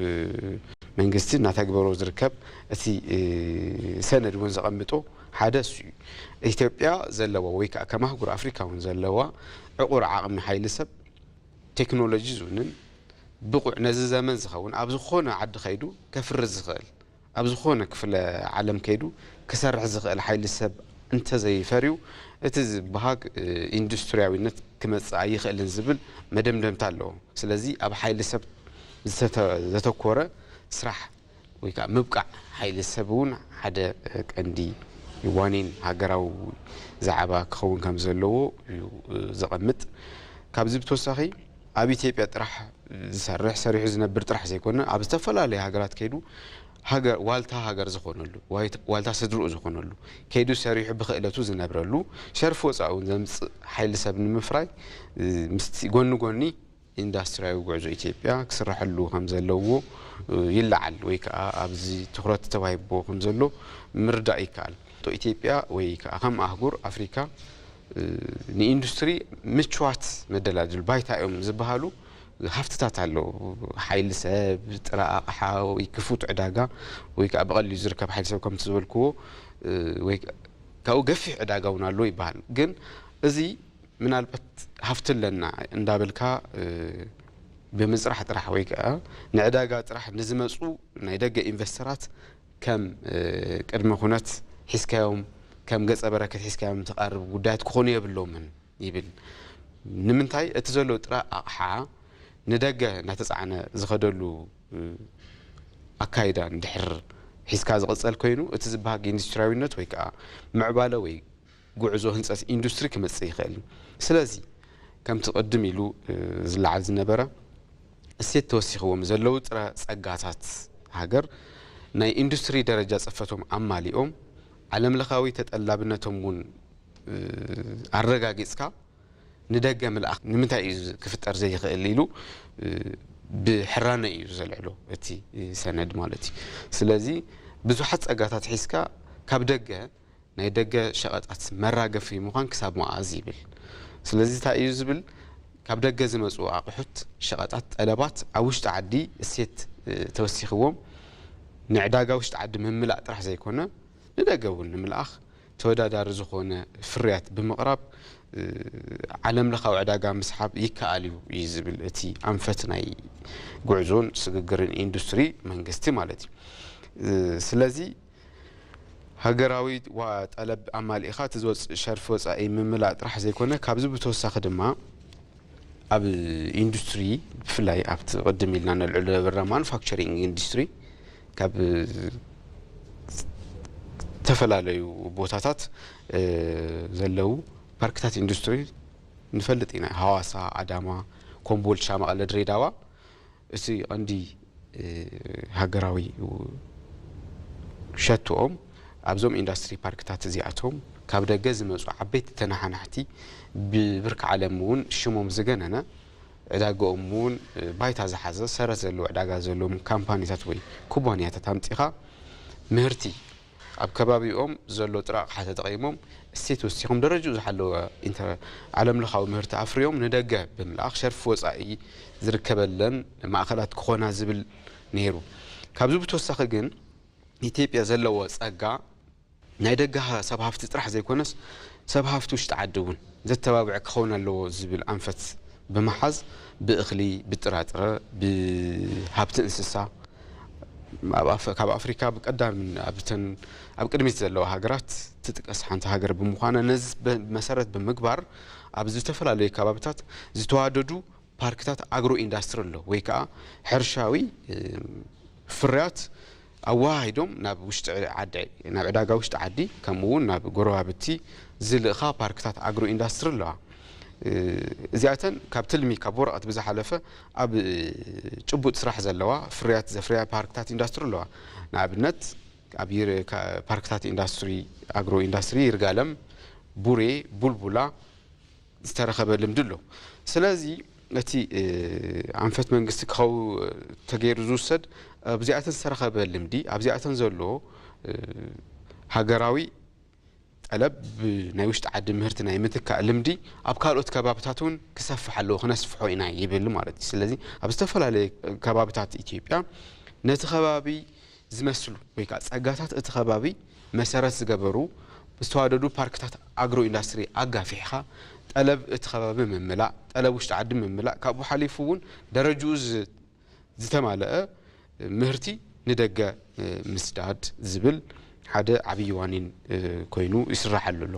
መንግስቲ እናተግበሮ ዝርከብ እቲ ሰነድ እውን ዘቐምጦ ሓደ እሱ እዩ። ኢትዮጵያ ዘለዋ ወይ ከዓ ከም ኣህጉር ኣፍሪካ እውን ዘለዋ ዕቑር ዓቕሚ ሓይሊ ሰብ ቴክኖሎጂ ዝውንን ብቑዕ ነዚ ዘመን ዝኸውን ኣብ ዝኾነ ዓዲ ከይዱ ከፍሪ ዝኽእል ኣብ ዝኾነ ክፍለ ዓለም ከይዱ ክሰርሕ ዝኽእል ሓይሊ ሰብ እንተዘይፈርዩ እቲ ዝበሃግ ኢንዱስትሪያዊነት ክመፅእ ኣይኽእልን ዝብል መደምደምታ ኣለዎ። ስለዚ ኣብ ሓይሊ ሰብ ዘተኮረ ስራሕ ወይ ከዓ ምብቃዕ ሓይሊ ሰብ እውን ሓደ ቀንዲ ዋኒን ሃገራዊ ዛዕባ ክኸውን ከም ዘለዎ እዩ ዘቐምጥ። ካብዚ ብተወሳኺ ኣብ ኢትዮጵያ ጥራሕ ዝሰርሕ ሰሪሑ ዝነብር ጥራሕ ዘይኮነ ኣብ ዝተፈላለዩ ሃገራት ከይዱ ዋልታ ሃገር ዝኾነሉ ዋልታ ስድርኡ ዝኾነሉ ከይዱ ሰሪሑ ብክእለቱ ዝነብረሉ ሸርፊ ወፃኡ እውን ዘምፅእ ሓይሊ ሰብ ንምፍራይ ምስቲ ጎኒ ጎኒ ኢንዳስትሪያዊ ጉዕዞ ኢትዮጵያ ክስረሐሉ ከም ዘለዎ ይለዓል ወይ ከዓ ኣብዚ ትኹረት ተዋሂብዎ ከም ዘሎ ምርዳእ ይከኣል። ኢትዮጵያ ወይ ከዓ ከም ኣህጉር ኣፍሪካ ንኢንዱስትሪ ምችዋት መደላድል ባይታ እዮም ዝበሃሉ ሃፍትታት ኣለዉ። ሓይሊ ሰብ፣ ጥረ ኣቕሓ ወይ ክፉት ዕዳጋ ወይ ከዓ ብቐሊሉ ዝርከብ ሓይሊ ሰብ ከምቲ ዝበልክዎ ወይ ካብኡ ገፊሕ ዕዳጋ እውን ኣለዎ ይበሃል። ግን እዚ ምናልባት ሃፍቲ ኣለና እንዳበልካ ብምፅራሕ ጥራሕ ወይ ከዓ ንዕዳጋ ጥራሕ ንዝመፁ ናይ ደገ ኢንቨስተራት ከም ቅድመ ኩነት ሒዝካዮም ከም ገፀ በረከት ሒዝካዮም ትቐርብ ጉዳያት ክኾኑ የብሎምን ይብል። ንምንታይ እቲ ዘሎ ጥረ ኣቕሓ ንደገ እናተፃዕነ ዝኸደሉ ኣካይዳ እንድሕር ሒዝካ ዝቕጸል ኮይኑ፣ እቲ ዝበሃግ ኢንዱስትሪያዊነት ወይ ከዓ ምዕባለ ወይ ጉዕዞ ህንጸት ኢንዱስትሪ ክመጽእ ይኽእል። ስለዚ ከምቲ ቅድም ኢሉ ዝለዓል ዝነበረ፣ እሴት ተወሲኽዎም ዘለዉ ጥረ ጸጋታት ሃገር ናይ ኢንዱስትሪ ደረጃ ጽፈቶም ኣማሊኦም፣ ዓለምለኻዊ ተጠላብነቶም እውን ኣረጋጊጽካ፣ ንደገ ምልኣኽ ንምንታይ እዩ ክፍጠር ዘይኽእል ኢሉ ብሕራነ እዩ ዘልዕሎ እቲ ሰነድ ማለት እዩ። ስለዚ ብዙሓት ጸጋታት ሒዝካ ካብ ደገ ናይ ደገ ሸቐጣት መራገፊ ምዃን ክሳብ መኣዝ ይብል። ስለዚ እንታይ እዩ ዝብል? ካብ ደገ ዝመፁ ኣቑሑት፣ ሸቐጣት፣ ጠለባት ኣብ ውሽጢ ዓዲ እሴት ተወሲኽዎም ንዕዳጋ ውሽጢ ዓዲ ምምላእ ጥራሕ ዘይኮነ፣ ንደገ እውን ንምልኣኽ ተወዳዳሪ ዝኾነ ፍርያት ብምቕራብ ዓለም ለኻዊ ዕዳጋ ምስሓብ ይከኣል እዩ እዩ ዝብል እቲ ኣንፈት ናይ ጉዕዞን ስግግርን ኢንዱስትሪ መንግስቲ ማለት እዩ። ስለዚ ሃገራዊ ጠለብ ኣማሊእኻ እቲ ዝወፅእ ሸርፊ ወፃኢ ምምላእ ጥራሕ ዘይኮነ፣ ካብዚ ብተወሳኺ ድማ ኣብ ኢንዱስትሪ፣ ብፍላይ ኣብቲ ቅድም ኢልና ነልዕሎ ዝነበርና ማኑፋክቸሪንግ ኢንዱስትሪ፣ ካብ ዝተፈላለዩ ቦታታት ዘለዉ ፓርክታት ኢንዱስትሪ ንፈልጥ ኢና። ሃዋሳ፣ ኣዳማ፣ ኮምቦልቻ፣ መቐለ፣ ድሬዳዋ እቲ ቀንዲ ሃገራዊ ሸትኦም ኣብዞም ኢንዱስትሪ ፓርክታት እዚኣቶም ካብ ደገ ዝመፁ ዓበይቲ ተነሓናሕቲ፣ ብብርኪ ዓለም እውን ሽሞም ዝገነነ፣ ዕዳገኦም እውን ባይታ ዝሓዘ፣ ሰረት ዘለዎ ዕዳጋ ዘለዎም ካምፓኒታት ወይ ኩባንያታት ኣምፂኻ ምህርቲ ኣብ ከባቢኦም ዘሎ ጥረ ኣቕሓ ተጠቒሞም እሴት ወሲኾም ደረጃኡ ዝሓለወ ዓለም ለኻዊ ምህርቲ ኣፍርዮም ንደገ ብምልኣኽ ሸርፊ ወፃኢ ዝርከበለን ማእኸላት ክኾና ዝብል ነይሩ። ካብዚ ብተወሳኺ ግን ኢትዮጵያ ዘለዎ ፀጋ ናይ ደገ ሰብ ሃፍቲ ጥራሕ ዘይኮነስ ሰብ ሃፍቲ ውሽጢ ዓዲ እውን ዘተባብዕ ክኸውን ኣለዎ ዝብል ኣንፈት ብምሓዝ ብእኽሊ፣ ብጥራጥረ፣ ብሃብቲ እንስሳ ካብ ኣፍሪካ ብቀዳምን ኣብተን ኣብ ቅድሚት ዘለዋ ሃገራት ትጥቀስ ሓንቲ ሃገር ብምዃና ነዚ መሰረት ብምግባር ኣብ ዝተፈላለዩ ከባብታት ዝተዋደዱ ፓርክታት ኣግሮ ኢንዳስትሪ ኣሎ ወይ ከዓ ሕርሻዊ ፍርያት ኣወሃሂዶም ናብ ውሽጢ ዓዲ፣ ናብ ዕዳጋ ውሽጢ ዓዲ ከምኡ እውን ናብ ጎረባብቲ ዝልእኻ ፓርክታት ኣግሮ ኢንዳስትሪ ኣለዋ። እዚኣተን ካብ ትልሚ ካብ ወረቐት ብዝሓለፈ ኣብ ጭቡጥ ስራሕ ዘለዋ ፍርያት ዘፍርያ ፓርክታት ኢንዳስትሪ ኣለዋ። ንኣብነት ኣብ ፓርክታት ኢንዳስትሪ ኣግሮ ኢንዳስትሪ ይርጋለም፣ ቡሬ፣ ቡልቡላ ዝተረኸበ ልምዲ ኣሎ። ስለዚ እቲ ኣንፈት መንግስቲ ክኸው ተገይሩ ዝውሰድ ኣብዚኣተን ዝተረኸበ ልምዲ ኣብዚኣተን ዘሎ ሃገራዊ ጠለብ ናይ ውሽጢ ዓዲ ምህርቲ ናይ ምትካእ ልምዲ ኣብ ካልኦት ከባብታት እውን ክሰፍሕ ኣለዎ፣ ክነስፍሖ ኢና ይብል ማለት እዩ። ስለዚ ኣብ ዝተፈላለዩ ከባብታት ኢትዮጵያ ነቲ ከባቢ ዝመስሉ ወይ ከዓ ፀጋታት እቲ ከባቢ መሰረት ዝገበሩ ዝተዋደዱ ፓርክታት ኣግሮ ኢንዳስትሪ ኣጋፊሕኻ ጠለብ እቲ ከባቢ ምምላእ፣ ጠለብ ውሽጢ ዓዲ ምምላእ፣ ካብኡ ሓሊፉ እውን ደረጅኡ ዝተማለአ ምህርቲ ንደገ ምስዳድ ዝብል ሓደ ዓብዪ ዋኒን ኮይኑ ይስራሓሉ ኣሎ።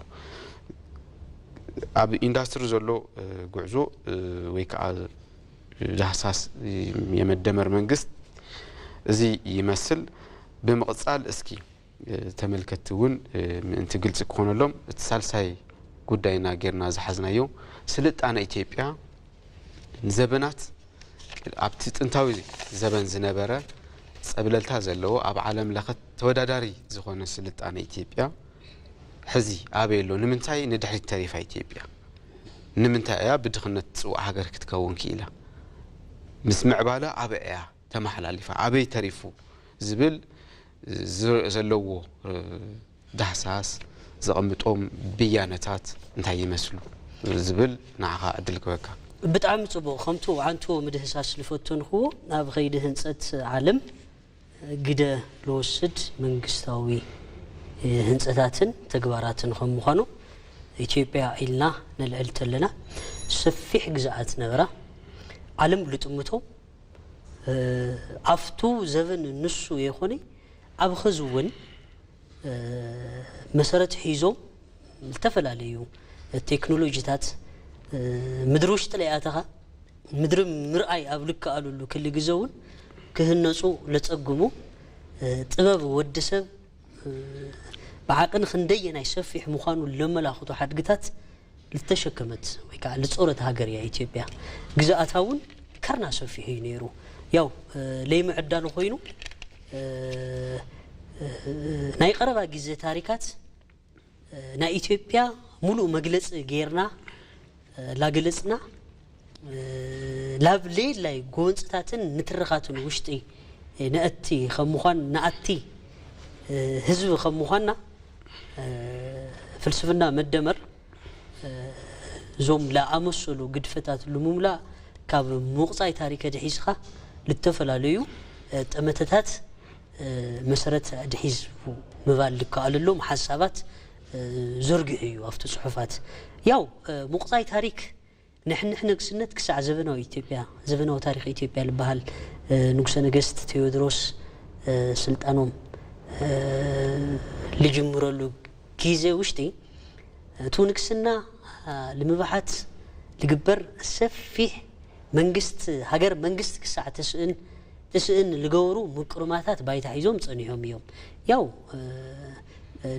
ኣብ ኢንዳስትሪ ዘሎ ጉዕዞ ወይ ከዓ ዳህሳስ የመደመር መንግስት እዚ ይመስል። ብምቕፃል እስኪ ተመልከትቲ እውን ምእንቲ ግልፂ ክኾነሎም እቲ ሳልሳይ ጉዳይና ጌርና ዝሓዝናዮ ስልጣነ ኢትዮጵያ ንዘበናት ኣብቲ ጥንታዊ ዘበን ዝነበረ ፀብለልታ ዘለዎ ኣብ ዓለም ለኸ ተወዳዳሪ ዝኾነ ስልጣነ ኢትዮጵያ ሕዚ ኣበይ ኣሎ? ንምንታይ ንድሕሪት ተሪፋ ኢትዮጵያ? ንምንታይ እያ ብድኽነት ትፅዋዕ ሃገር ክትከውን ክኢላ? ምስ ምዕባለ ኣበይ እያ ተመሓላሊፋ? ኣበይ ተሪፉ? ዝብል ዘለዎ ዳህሳስ ዘቐምጦም ብያነታት እንታይ ይመስሉ ዝብል ንዓኻ ዕድል ክበካ። ብጣዕሚ ጽቡቕ። ከምቱ ዓንቶ ምድህሳስ ልፈተንኹዎ ናብ ኸይዲ ህንጸት ዓለም ግደ ልወስድ መንግስታዊ ህንጸታትን ተግባራትን ከም ምዃኑ ኢትዮጵያ ኢልና ነልዕል ተለና ሰፊሕ ግዝኣት ነበራ። ዓለም ልጥምቶ ኣብቱ ዘበን ንሱ የኾነ ኣብ ኸዚ እውን መሰረት ሒዞም ዝተፈላለዩ ቴክኖሎጂታት ምድሪ ውሽጢ ለይኣተኻ ምድሪ ምርኣይ ኣብ ልከኣሉሉ ክሊ ግዘ እውን ክህነፁ ለፀግሙ ጥበብ ወዲ ሰብ ብዓቕን ክንደየናይ ሰፊሕ ምዃኑ ለመላኽቱ ሓድግታት ልተሸከመት ወይ ከዓ ልጾረት ሃገር እያ ኢትዮጵያ። ግዝኣታ እውን ከርና ሰፊሕ እዩ ነይሩ። ያው ለይምዕዳሉ ኮይኑ ናይ ቀረባ ግዜ ታሪካት ናይ ኢትዮጵያ ሙሉእ መግለፂ ጌርና ላገለፅና ላብ ሌላይ ጎንፅታትን ንትርኻትን ውሽጢ ነእቲ ከም ምዃን ነኣቲ ህዝቢ ከም ምዃንና ፍልስፍና መደመር እዞም ለኣመሰሉ ግድፈታት ልሙምላእ ካብ ምቑፃይ ታሪከ ድሒዝኻ ልተፈላለዩ ጠመተታት መሰረት ድሒዝ ምባል ልከኣለሎም ሓሳባት ዘርጊሑ እዩ ኣብቲ ጽሑፋት። ያው ምቑፃይ ታሪክ ንሕንሕ ንግስነት ክሳዕ ዘበናዊ ኢትዮጵያ ዘበናዊ ታሪክ ኢትዮጵያ ዝበሃል ንጉሰ ነገስት ቴዎድሮስ ስልጣኖም ልጅምረሉ ግዜ ውሽጢ እቲ ንግስና ንምብሓት ልግበር ሰፊሕ መንግስት ሃገር መንግስት ክሳዕ ትስእን ትስእን ልገብሩ ምቅርማታት ባይታ ሒዞም ጸኒሖም እዮም። ያው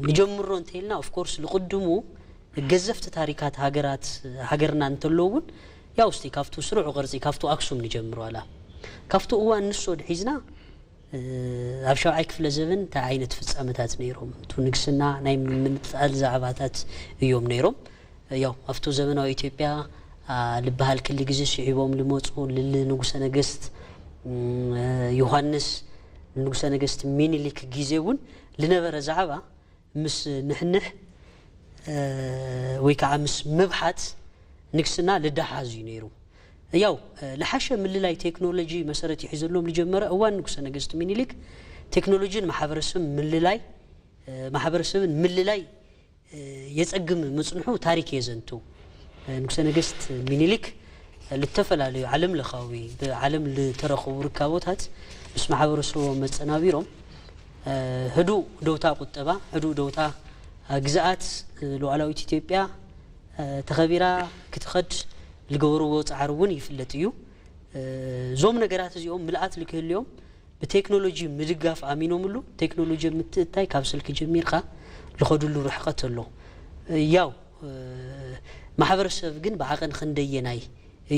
ንጀምሮ እንተኢልና ኦፍኮርስ ልቅድሙ ገዘፍቲ ታሪካት ሃገራት ሃገርና እንተሎ እውን ያው እስቲ ካብቱ ስሩዕ ቅርጺ ካብቱ ኣክሱም ንጀምር ዋላ ካብቱ እዋን ንሶ ድሒዝና ኣብ ሻብዓይ ክፍለ ዘበን እንታይ ዓይነት ፍጻመታት ነይሮም? እቱ ንግስና ናይ ምንጣል ዛዕባታት እዮም ነይሮም። ያው ኣብቱ ዘመናዊ ኢትዮጵያ ልበሃል ክሊ ግዜ ስዒቦም ልመፁ ልል ንጉሰ ነገስት ዮሃንስ ንጉሰ ነገስት ሚኒሊክ ግዜ እውን ልነበረ ዛዕባ ምስ ንሕንሕ ወይ ከዓ ምስ ምብሓት ንግስና ልደሓዝ እዩ ነይሩ። ያው ልሓሸ ምልላይ ቴክኖሎጂ መሰረት ይሒ ዘሎም ልጀመረ እዋን ንጉሰ ነገስት ሚኒሊክ ቴክኖሎጂን ማሕበረሰብ ምልላይ ማሕበረሰብን ምልላይ የጸግም ምጽንሑ ታሪክ የዘንቱ። ንጉሰ ነገስት ሚኒሊክ ልተፈላለዩ ዓለም ለኻዊ ብዓለም ልተረኸቡ ርካቦታት ምስ ማሕበረሰቦም መጸናቢሮም ህዱእ ደውታ ቁጠባ፣ ህዱእ ደውታ ግዝኣት ሉዓላዊት ኢትዮጵያ ተኸቢራ ክትኸድ ዝገበርዎ ፃዕሪ እውን ይፍለጥ እዩ። እዞም ነገራት እዚኦም ምልኣት ልክህልዮም ብቴክኖሎጂ ምድጋፍ ኣሚኖምሉ ቴክኖሎጂ ምትእታይ ካብ ስልኪ ጀሚርካ ዝኸድሉ ርሕቀት ኣሎ። ያው ማሕበረሰብ ግን ብዓቐን ክንደየናይ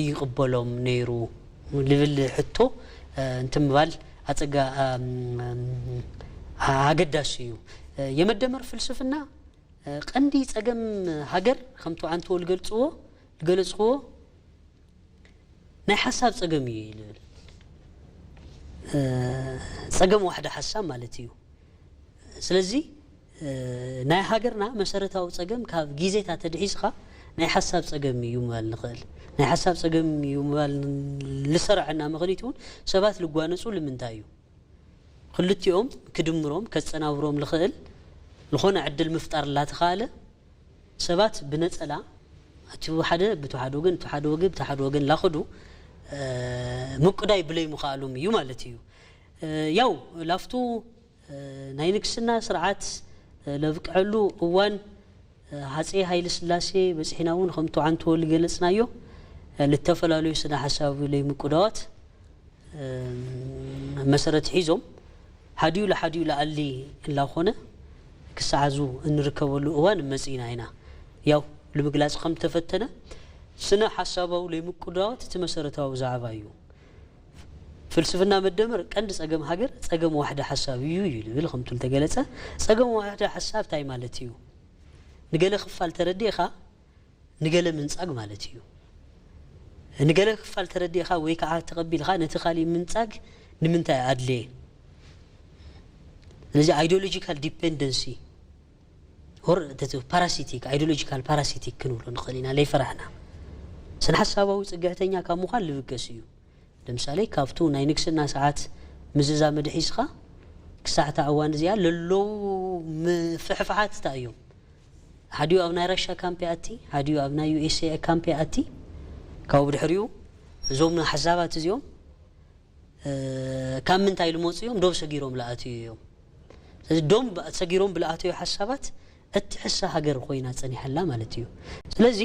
ይቕበሎም ነይሩ ልብል ሕቶ እንትምባል ኣፀጋ ኣገዳሲ እዩ። የመደመር ፍልስፍና ቀንዲ ፀገም ሃገር ከምቲ ኣንተዎ ልገልፅዎ ልገለፅክዎ ናይ ሓሳብ ፀገም እዩ ልብል ፀገም ዋሕደ ሓሳብ ማለት እዩ። ስለዚ ናይ ሃገርና መሰረታዊ ፀገም ካብ ግዜታት ተድሒዝኻ ናይ ሓሳብ ፀገም እዩ ምባል ንኽእል። ናይ ሓሳብ ፀገም እዩ ምባል ልሰርዐና ምኽኒት እውን ሰባት ልጓነፁ ልምንታይ እዩ? ክልቲኦም ክድምሮም ከፀናብሮም ልኽእል ዝኾነ ዕድል ምፍጣር ላተኻለ ሰባት ብነፀላ እቲ ሓደ ብቲ ሓደ ወገን እቲ ሓደ ወገን ብቲ ሓደ ወገን ላኸዱ ምቁዳይ ብለይ ምኽኣሎም እዩ ማለት እዩ። ያው ላፍቱ ናይ ንግስና ስርዓት ለብቅዐሉ እዋን ሃፀይ ሃይለ ስላሴ በፂሕና እውን ከምቲ ዓንቶ ልገለፅናዮ ልተፈላለዩ ስነ ሓሳብ ለይ ምቁዳዋት መሰረት ሒዞም ሓዲኡ ለሓዲኡ ለኣሊ እናኾነ ክሰዓዙ እንርከበሉ እዋን መፂና ኢና። ያው ንምግላፅ ከም ተፈተነ ስነ ሓሳባዊ ለይ ምቁዳዋት እቲ መሰረታዊ ዛዕባ እዩ። ፍልስፍና መደመር ቀንዲ ጸገም ሃገር ጸገም ዋሕደ ሓሳብ እዩ እዩ ልብል ከምቱ ልተገለጸ ጸገም ዋሕደ ሓሳብ ታይ ማለት እዩ? ንገለ ክፋል ተረዲእኻ ንገለ ምንጻግ ማለት እዩ። ንገለ ክፋል ተረዲእኻ ወይ ከዓ ተቐቢልኻ ነቲ ካሊእ ምንጻግ ንምንታይ ኣድለየ? ስለዚ ideological dependency or parasitic ideological parasitic ክንብሎ ንኽእል ኢና ለይፈራሕና ስነ ሓሳባዊ ጽግዕተኛ ካብ ምዃን ልብገስ እዩ። ለምሳሌ ካብቱ ናይ ንግስና ሰዓት ምዝዛመ ድሒዝኻ ክሳዕ እታ እዋን እዚኣ ለለዉ ምፍሕፍሓት እንታይ እዮም? ሓዲኡ ኣብ ናይ ራሻ ካምፕ ይኣቲ፣ ሓዲኡ ኣብ ናይ ዩ ኤስ ኤ ካምፕ ይኣቲ። ካብኡ ብድሕሪኡ እዞም ሓሳባት እዚኦም ካብ ምንታይ ዝመፁ እዮም? ዶብ ሰጊሮም ዝኣትዩ እዮም። ስለዚ ዶም ሰጊሮም ብዝኣተዩ ሓሳባት እትሕሰ ሃገር ኮይና ፀኒሓላ ማለት እዩ። ስለዚ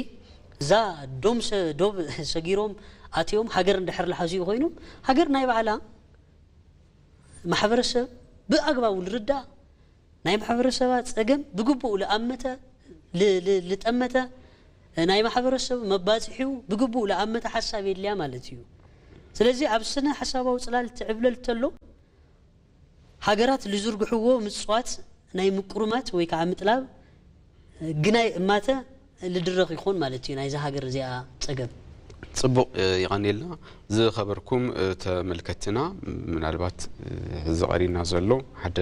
እዛ ዶም ዶብ ሰጊሮም ኣትዮም ሃገር እንድሕር ዝሓዙ ኮይኖም ሃገር ናይ ባዕላ ማሕበረሰብ ብኣግባቡ ልርዳእ፣ ናይ ማሕበረሰባ ጸገም ብግቡእ ልኣመተ፣ ል-፣ ል-፣ ልጠመተ፣ ናይ ማሕበረሰብ መባጽሒኡ ብግቡእ ልኣመተ ሓሳብ የድልያ ማለት እዩ። ስለዚ ኣብ ስነ ሓሳባዊ ጽላል ትዕብለል ተሎ፣ ሃገራት ልዝርግሕዎ ምጽዋት ናይ ምቁርማት ወይ ከዓ ምጥላብ ግናይ እማተ ልድረኽ ይኾን ማለት እዩ ናይዛ ሃገር እዚኣ ጸገም። ጽቡቕ፣ እ፣ ይቐንየልና። ዝኸበርኩም፣ እ፣ ተመልከትና፣ ምናልባት፣ እ፣ ሕዚ ቀሪና ዘሎ ሓደ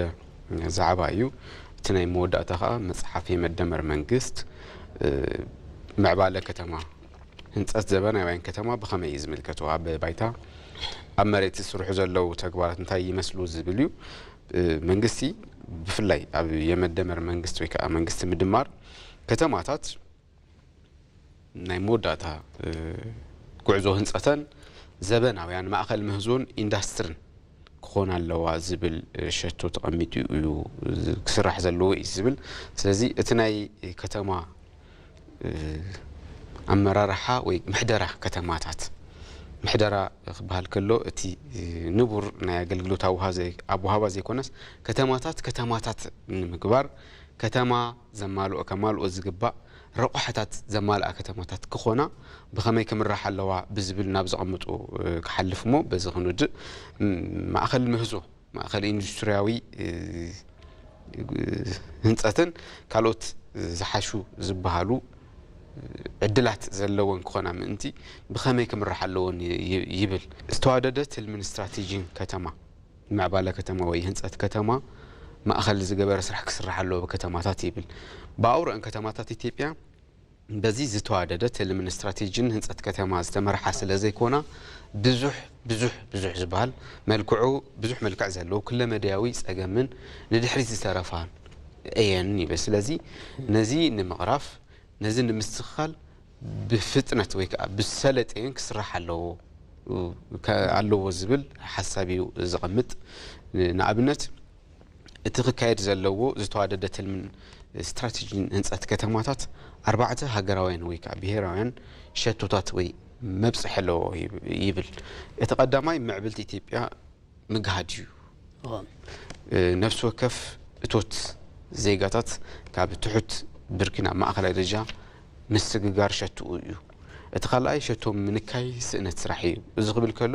ዛዕባ እዩ። እቲ ናይ መወዳእታ ኸኣ መጽሓፍ የመደመር መንግስት፣ እ፣ ምዕባለ ከተማ፣ ህንጸት ዘበናውያን ከተማ ብኸመይ እዩ ዝምልከቶ? ኣብ ባይታ፣ ኣብ መሬት ዝስርሑ ዘለዉ ተግባራት እንታይ ይመስሉ ዝብል እዩ። እ፣ መንግስቲ ብፍላይ ኣብ የመደመር መንግስት ወይ ከዓ መንግስቲ ምድማር ከተማታት ናይ መወዳእታ፣ እ፣ ጉዕዞ ህንጸተን ዘበናውያን ማእኸል ምህዞን ኢንዳስትርን ክኾና ኣለዋ ዝብል፣ እ፣ ሸቶ ተቐሚጡ እዩ ዝ-፣ ክስራሕ ዘለዎ እዩ ዝብል። ስለዚ እቲ ናይ ከተማ፣ እ፣ ኣመራርሓ ወይ ምሕደራ ከተማታት፣ ምሕደራ ክበሃል ከሎ እቲ፣ እ፣ ንቡር ናይ ኣገልግሎት ኣውሃ ዘይ-፣ ኣወሃባ ዘይኮነስ ከተማታት ከተማታት ንምግባር፣ ከተማ ዘማልኦ ከማልኦ ዝግባእ ረቑሕታት ዘማልኣ ከተማታት ክኾና ብኸመይ ክምራሕ ኣለዋ ብዝብል ናብ ዘቐምጡ፣ እ፣ ክሓልፍ እሞ በዚ ክንውድእ፣ ም-፣ ማእኸል ምህዞ፣ ማእኸል ኢንዱስትሪያዊ፣ እ፣ ህንጸትን ካልኦት ዝሓሹ ዝበሃሉ ዕድላት ዘለወን ክኾና ምእንቲ ብኸመይ ክምራሕ ኣለወን ይ-፣ ይ-፣ ይብል። ዝተዋደደ ትልምን ስትራቴጂን ከተማ፣ ምዕባለ ከተማ ወይ ህንጸት ከተማ ማእኸል ዝገበረ ስራሕ ክስራሕ ኣለዎ ብከተማታት ይብል። ብኣውርአን ከተማታት ኢትዮጵያ በዚ ዝተዋደደ ትልምን ስትራቴጂን ህንጸት ከተማ ዝተመርሓ ስለ ዘይኮና፣ ብዙሕ፣ ብዙሕ፣ ብዙሕ ዝበሃል መልክዑ፣ ብዙሕ መልክዕ ዘለዎ ኩለመዳያዊ ጸገምን ንድሕሪት ዝተረፋን እየን ይብል። ስለዚ ነዚ ንምቕራፍ፣ ነዚ ንምስትኽኻል ብፍጥነት ወይ ከዓ ብሰለጤን ክስራሕ ኣለዎ፣ ከ-፣ ኣለዎ ዝብል ሓሳብ እዩ ዘቐምጥ። ንኣብነት፣ እቲ ክካየድ ዘለዎ ዝተዋደደ ትልምን ስትራቴጂን ህንጸት ከተማታት ኣርባዕተ ሃገራውያን ወይ ከዓ ብሄራውያን ሸቶታት ወይ መብጽሒ ኣለዎ ይብ-፣ ይብል። እቲ ቀዳማይ ምዕብልቲ ኢትዮጵያ ምግሃድ እዩ። እወ። እ፣ ነፍሲ ወከፍ እቶት ዜጋታት ካብ ትሑት ብርኪ ናብ ማእኸላይ ደረጃ ምስግጋር ሸትኡ እዩ። እቲ ካልኣይ ሸቶ ምንካይ ስእነት ስራሕ እዩ። እዚ ክብል ከሎ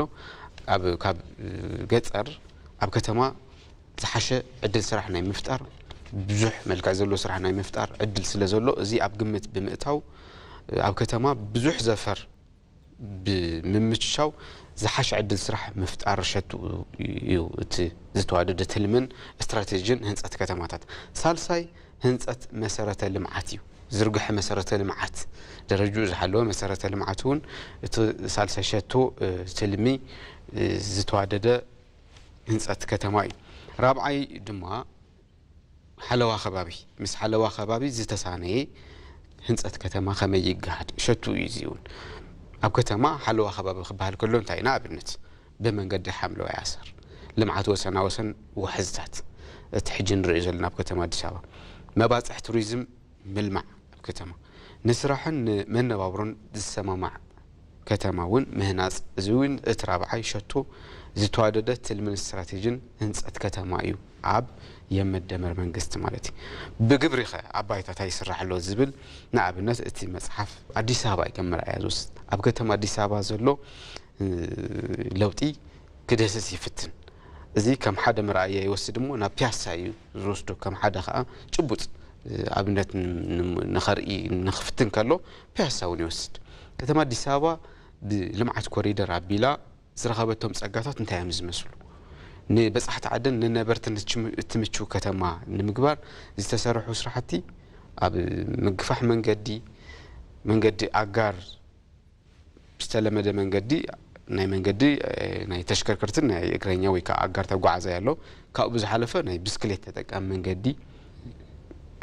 ኣብ፣ ካብ፣ እ፣ ገጠር ኣብ ከተማ ዝሓሸ ዕድል ስራሕ ናይ ምፍጣር፣ ብዙሕ መልክዕ ዘለዎ ስራሕ ናይ ምፍጣር ዕድል ስለ ዘሎ፣ እዚ ኣብ ግምት ብምእታው፣ እ፣ ኣብ ከተማ ብዙሕ ዘፈር ብምምችቻው ዝሓሸ ዕድል ስራሕ ምፍጣር ሸትኡ እዩ እቲ ዝተዋደደ ትልምን ስትራቴጂን ህንጸት ከተማታት። ሳልሳይ ህንጸት መሰረተ ልምዓት እዩ። ዝርግሐ መሰረተ ልምዓት፣ ደረጅኡ ዝሓለወ መሰረተ ልምዓት እውን እቲ ሳልሳይ ሸቶ፣ እ፣ ትልሚ፣ እ፣ ዝተዋደደ ህንጸት ከተማ እዩ። ራብዓይ ድማ ሓለዋ ከባቢ፣ ምስ ሓለዋ ከባቢ ዝተሳነየ ህንጸት ከተማ ከመይ ይገሃድ? ሸቱ እዩ እዚ እውን። ኣብ ከተማ ሓለዋ ከባቢ ክበሃል ከሎ እንታይ? ንኣብነት ብመንገዲ ሓምለዋይ ኣሰር፣ ልምዓት ወሰና ወሰን ውሕዝታት፣ እቲ ሕጂ ንሪኦ ዘለና ኣብ ከተማ ኣዲስ ኣበባ፣ መባፅሕ ቱሪዝም ምልማዕ ኣብ ከተማ፣ ንስራሕን ንመነባብሮን ዝሰማማዕ ከተማ እውን ምህናፅ፣ እዚ እውን እቲ ራብዓይ ሸቶ ዝተዋደደ ትልምን ስትራቴጂን ህንፀት ከተማ እዩ፣ ኣብ የመደመር መንግስቲ ማለት እዩ። ብግብሪ ኸ ኣብ ባይታ እንታይ ይስራሕ ኣሎ ዝብል፣ ንኣብነት እቲ መፅሓፍ ኣዲስ ኣበባ እዩ ከም መርኣያ ዝወስድ። ኣብ ከተማ ኣዲስ ኣበባ ዘሎ፣ እ፣ ለውጢ ክድህስስ ይፍትን። እዚ ከም ሓደ መርኣያ ይወስድ እሞ ናብ ፒያሳ እዩ ዝወስዶ። ከም ሓደ ኸዓ ጭቡጥ፣ እ፣ ኣብነት ን-፣ ን-፣ ንኸርኢ ንኽፍትን ከሎ ፒያሳ እውን ይወስድ። ከተማ ኣዲስ ኣበባ ብልምዓት ኮሪደር ኣቢላ ዝረኸበቶም ጸጋታት እንታይ እዮም ዝመስሉ? ንበጻሕቲ ዓድን ንነበርትን እትም-፣ እትምችው ከተማ ንምግባር ዝተሰርሑ ስራሕቲ ኣብ ምግፋሕ መንገዲ፣ መንገዲ ኣጋር፣ ዝተለመደ መንገዲ፣ ናይ መንገዲ፣ እ፣ ናይ ተሽከርከርትን ናይ እግረኛ ወይ ከዓ ኣጋር ተጓዓዛይ ኣሎ። ካብኡ ብዝሓለፈ ናይ ብስክሌት ተጠቃሚ መንገዲ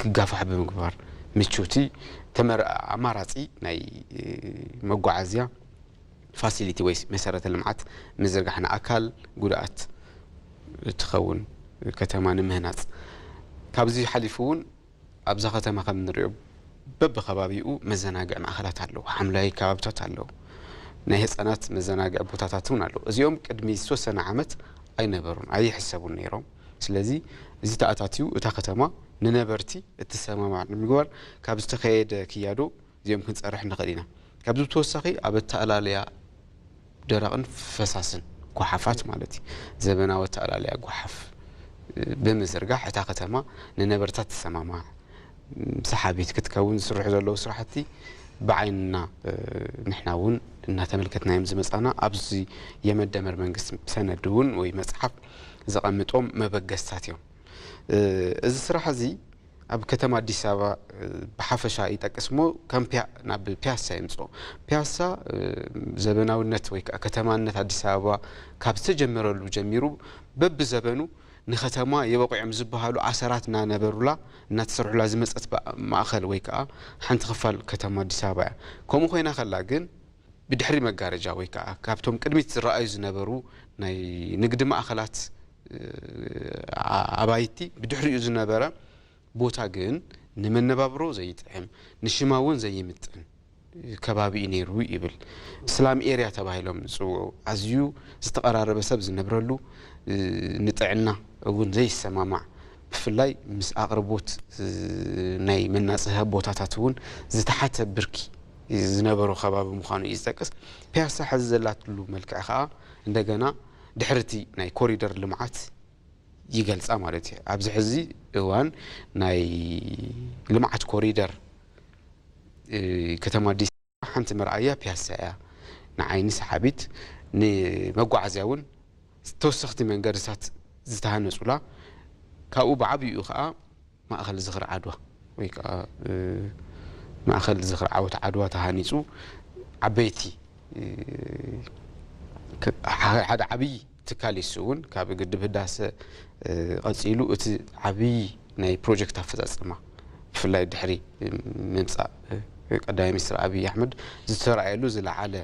ክጋፋሕ ብምግባር፣ ምቹቲ ተመር-፣ ኣማራጺ ናይ፣ እ፣ መጓዓዝያ ፋሲሊቲ ወይ መሰረተ ልምዓት ምዝርጋሕ፣ ንኣካል ጉድኣት እትኸውን ከተማ ንምህናፅ። ካብዚ ሓሊፉ እውን ኣብዛ ከተማ ከም እንሪኦ በብከባቢኡ መዘናግዒ ማእኸላት ኣለዉ፣ ሓምለዋይ ከባብታት ኣለዉ፣ ናይ ህፃናት መዘናግዒ ቦታታት እውን ኣለዉ። እዚኦም ቅድሚ ዝተወሰነ ዓመት ኣይነበሩን፣ ኣይሕሰቡን ነይሮም። ስለዚ እዚ ተኣታትዩ እታ ከተማ ንነበርቲ እትሰማማዕ ንምግባር ካብ ዝተኸየደ ክያዶ እዚኦም ክንጸርሕ ንኽእል ኢና። ካብዚ ብተወሳኺ ኣብ ኣተኣላልያ ደረቕን ፈሳስን ጓሓፋት ማለት እዩ፣ ዘበናዊ ኣተኣላልያ ጓሓፍ ብምዝርጋሕ እታ ከተማ ንነበርታ ትሰማማዕ ሰሓቢት ክትከውን ዝስርሑ ዘለዉ ስራሕቲ ብዓይንና ንሕና እውን እናተመልከትናዮም ዝመፃና ኣብዚ የመደመር መንግስቲ ሰነድ እውን ወይ መፅሓፍ ዘቐምጦም መበገስታት እዮም። እዚ ስራሕ እዚ ኣብ ከተማ ኣዲስ ኣበባ ብሓፈሻ ይጠቅስ እሞ ከም ናብ ፒያሳ የምፅኦ። ፒያሳ ዘበናውነት ወይ ከዓ ከተማነት ኣዲስ ኣበባ ካብ ዝተጀመረሉ ጀሚሩ በብዘበኑ ንከተማ የበቑ እዮም ዝበሃሉ ኣሰራት እናነበሩላ እናተሰርሑላ ዝመፀት ማእኸል ወይ ከዓ ሓንቲ ክፋል ከተማ ኣዲስ ኣበባ እያ። ከምኡ ኮይና ከላ ግን ብድሕሪ መጋረጃ ወይ ከዓ ካብቶም ቅድሚት ዝረኣዩ ዝነበሩ ናይ ንግዲ ማእኸላት ኣባይቲ ብድሕሪኡ ዝነበረ ቦታ ግን ንመነባብሮ ዘይጥዕም ንሽማ እውን ዘይምጥን ከባቢ እዩ ነይሩ ይብል። ስላም ኤርያ ተባሂሎም ዝፅውዑ ኣዝዩ ዝተቐራረበ ሰብ ዝነብረሉ ንጥዕና እውን ዘይሰማማዕ ብፍላይ ምስ ኣቕርቦት ናይ መናፅሂ ቦታታት እውን ዝተሓተ ብርኪ ዝነበሮ ከባቢ ምዃኑ እዩ ዝጠቅስ። ፒያሳ ሕዚ ዘላትሉ መልክዕ ከዓ እንደገና ድሕርቲ ናይ ኮሪደር ልምዓት ይገልፃ ማለት እዩ። ኣብዚ ሕዚ እዋን ናይ ልምዓት ኮሪደር ከተማ ኣዲስ ሓንቲ መርኣያ ፒያሳ እያ። ንዓይኒ ሰሓቢት ንመጓዓዝያ እውን ተወሰኽቲ መንገድታት ዝተሃነፁላ ካብኡ ብዓብይኡ ከዓ ማእኸል ዝኽሪ ዓድዋ ወይ ከዓ ማእኸል ዝኽሪ ዓወት ዓድዋ ተሃኒፁ ዓበይቲ ሓደ ዓብዪ ትካል እዩ። እሱ እውን ካብ ግድብ ህዳሰ ቀፂሉ እቲ ዓብዪ ናይ ፕሮጀክት ኣፈፃፅማ ብፍላይ ድሕሪ ምምፃእ ቀዳማይ ሚኒስትር ኣብይ ኣሕመድ ዝተረኣየሉ ዝለዓለ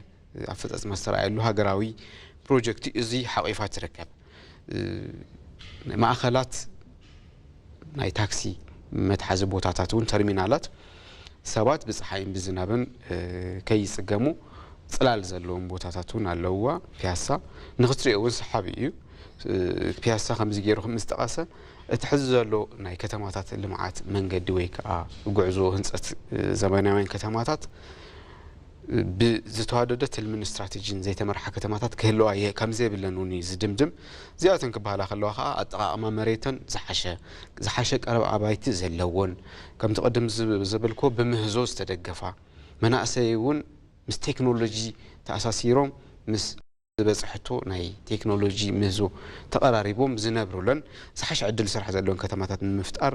ኣፈፃፅማ ዝተረኣየሉ ሃገራዊ ፕሮጀክት እዚ ሓቂፋ ትርከብ። ማእኸላት ናይ ታክሲ መትሓዚ ቦታታት እውን ተርሚናላት ሰባት ብፀሓይን ብዝናብን ከይፅገሙ ፅላል ዘለዎም ቦታታት እውን ኣለውዋ። ፒያሳ ንክትሪኦ እውን ሰሓቢ እዩ። ፒያሳ ከምዚ ገይሩ ምስ ጠቐሰ እቲ ሕዚ ዘሎ ናይ ከተማታት ልምዓት መንገዲ ወይ ከዓ ጉዕዞ ህንፀት ዘመናውያን ከተማታት ብዝተዋደደ ትልምን ስትራተጂን ዘይተመርሓ ከተማታት ክህልዋ ከም ዘይብለን እውን እዩ ዝድምድም። እዚኣተን ክበሃላ ከለዋ ከዓ ኣጠቓቕማ መሬተን ዝሓሸ ዝሓሸ ቀረብ ኣባይቲ ዘለዎን ከምቲ ቅድም ዘበልክዎ ብምህዞ ዝተደገፋ መናእሰይ እውን ምስ ቴክኖሎጂ ተኣሳሲሮም ምስ ዝበፅሐቶ ናይ ቴክኖሎጂ ምህዞ ተቐራሪቦም ዝነብሩለን ዝሓሸ ዕድል ስራሕ ዘለዎን ከተማታት ንምፍጣር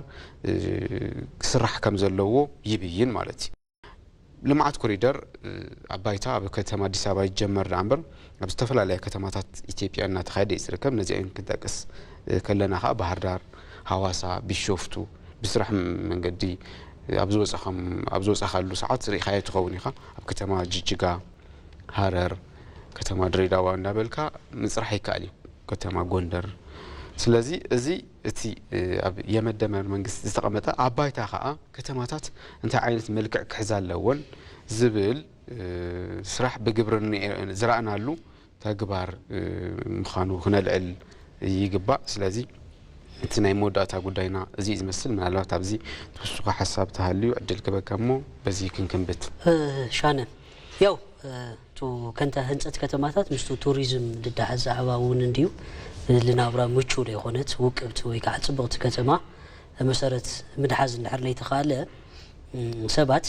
ክስራሕ ከም ዘለዎ ይብይን ማለት እዩ። ልምዓት ኮሪደር ኣብ ባይታ ኣብ ከተማ ኣዲስ ኣበባ ይጀመር ደኣ እምበር ኣብ ዝተፈላለያ ከተማታት ኢትዮጵያ እናተኻየደ እዩ ዝርከብ። ነዚኣን ክንጠቅስ ከለና ከዓ ባህር ዳር፣ ሃዋሳ፣ ቢሾፍቱ ብስራሕ መንገዲ ኣብ ዝወፀኻሉ ሰዓት ርኢኻዮ ትኸውን ኢኻ። ኣብ ከተማ ጅጅጋ፣ ሃረር፣ ከተማ ድሬዳዋ እንዳበልካ ምፅራሕ ይከኣል እዩ። ከተማ ጎንደር። ስለዚ እዚ እቲ ኣብ የመደመር መንግስቲ ዝተቐመጠ ኣብ ባይታ ከዓ ከተማታት እንታይ ዓይነት መልክዕ ክሕዛ ኣለወን ዝብል ስራሕ ብግብሪ ዝረኣናሉ ተግባር ምዃኑ ክነልዕል ይግባእ። ስለዚ እቲ ናይ መወዳእታ ጉዳይና እዚ እዩ ዝመስል። ምናልባት ኣብዚ ትውስኾ ሓሳብ ተሃልዩ ዕድል ክበካ እሞ በዚ ክንክንብት። ሻነ ያው እቱ ከንተ ህንፀት ከተማታት ምስቱ ቱሪዝም ድዳሓዝ ዛዕባ እውን እንድዩ ልናብራ ምቹ ዘይኮነት ውቅብቲ ወይ ከዓ ፅብቕቲ ከተማ መሰረት ምድሓዝ እንድሕር ለይተኻለ ሰባት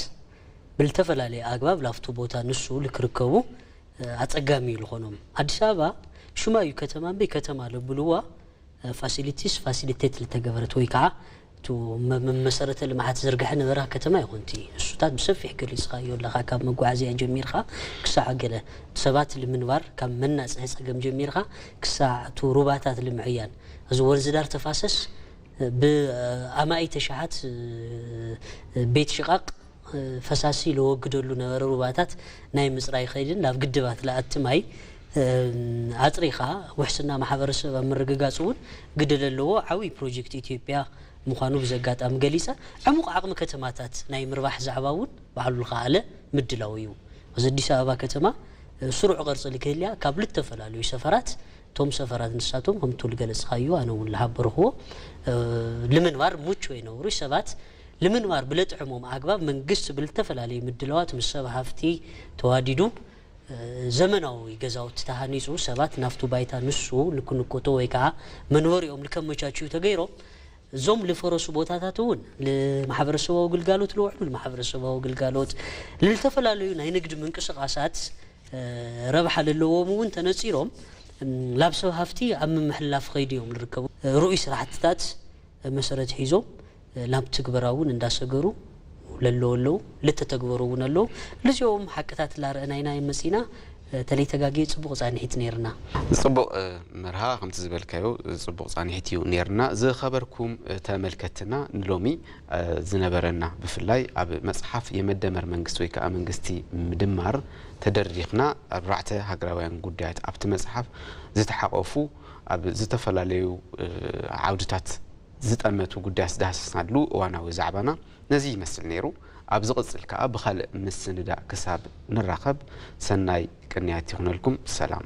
ብልተፈላለየ ኣግባብ ላፍቱ ቦታ ንሱ ልክርከቡ ኣፀጋሚ እዩ ልኾኖም። ኣዲስ ኣበባ ሽማ እዩ ከተማ እምበይ ከተማ ለብልዋ ፋሲሊቲስ ፋሲሊቴት ልተገበረት ወይ ከዓ መሰረተ ልምዓት ዝርግሐ ነበራ ከተማ ይኾንቲ። እሱታት ብሰፊሕ ገሊፅኻዮ ኣለኻ። ካብ መጓዓዝያ ጀሚርካ ክሳዕ ገለ ሰባት ልምንባር ካብ መናፅሂ ፀገም ጀሚርካ ክሳዕ ቱ ሩባታት ልምዕያን እዚ ወንዝ ዳር ተፋሰስ ብኣማኢተ ሸሓት ቤት ሽቓቕ ፈሳሲ ለወግደሉ ነበረ ሩባታት ናይ ምፅራይ ከይድን ናብ ግድባት ለኣቲ ማይ ኣፅሪኻ ውሕስና ማሕበረሰብ ኣብ ምርግጋፅ እውን ግደ ለለዎ ዓብዪ ፕሮጀክት ኢትዮጵያ ምዃኑ ብዚ ኣጋጣሚ ገሊፀ። ዕሙቕ ዓቕሚ ከተማታት ናይ ምርባሕ ዛዕባ እውን ባዕሉ ዝኸኣለ ምድላው እዩ። እዚ ኣዲስ ኣበባ ከተማ ስሩዕ ቅርፂ ልክህልያ ካብ ልተፈላለዩ ሰፈራት እቶም ሰፈራት ንሳቶም ከምቱ ዝገለጽካዮ ኣነ እውን ዝሓበርክዎ፣ እ፣ ንምንባር ምቹ የነብሩ ሰባት ንምንባር ብለጥዕሞም ኣግባብ መንግስቲ ብልተፈላለዩ ምድለዋት ምስ ሰብ ሃፍቲ ተዋዲዱ፣ እ፣ ዘመናዊ ገዛውቲ ተሃኒጹ ሰባት ናብቱ ባይታ ንሱ ልክንኮቶ ወይ ከዓ መንበሪኦም ልከመቻችዩ ተገይሮም እዞም ልፈረሱ ቦታታት እውን ልማሕበረሰባዊ ግልጋሎት ልውዕሉ ልማሕበረሰባዊ ግልጋሎት ልልተፈላለዩ ናይ ንግድ ምንቅስቃሳት፣ እ፣ ረብሓ ለለዎም እውን ተነጺሮም፣ እም፣ ላብ ሰብ ሃፍቲ ኣብ ምምሕልላፍ ኸይዲ እዮም ልርከቡ። እ፣ ርኡይ ስራሕትታት መሰረት ሒዞም፣ እ፣ ላብ ትግበራ እውን እንዳሰገሩ ለለዉ ኣለዉ፣ ልተተግበሩ እውን ኣለዉ። ልዚኦም ሓቅታት ላረአና ኢና መጺና፣ እ፣ ተለይተጋግየ ጽቡቕ ጻንሒት ነይርና። ጽቡቕ፣ እ፣ መርሃ ከምቲ ዝበልካዮ ጽቡቕ ጻንሒት እዩ ነይርና። ዝኸበርኩም፣ እ፣ ተመልከትና ንሎሚ፣ እ፣ ዝነበረና ብፍላይ ኣብ መጽሓፍ የመደመር መንግስት ወይ ከዓ መንግስቲ ምድማር ተደሪኽና ኣርባዕተ ሃገራውያን ጉዳያት ኣብቲ መጽሓፍ ዝተሓቆፉ ኣብ ዝተፈላለዩ፣ እ፣ ዓውድታት ዝጠመቱ ጉዳያት ዝዳህሰስናሉ እዋናዊ ዛዕባና ነዚ ይመስል ነይሩ። ኣብ ዝቕጽል ከኣ ብኻልእ ምስንዳእ ክሳብ ንራኸብ ሰናይ ቅንያት ይኹነልኩም። ሰላም።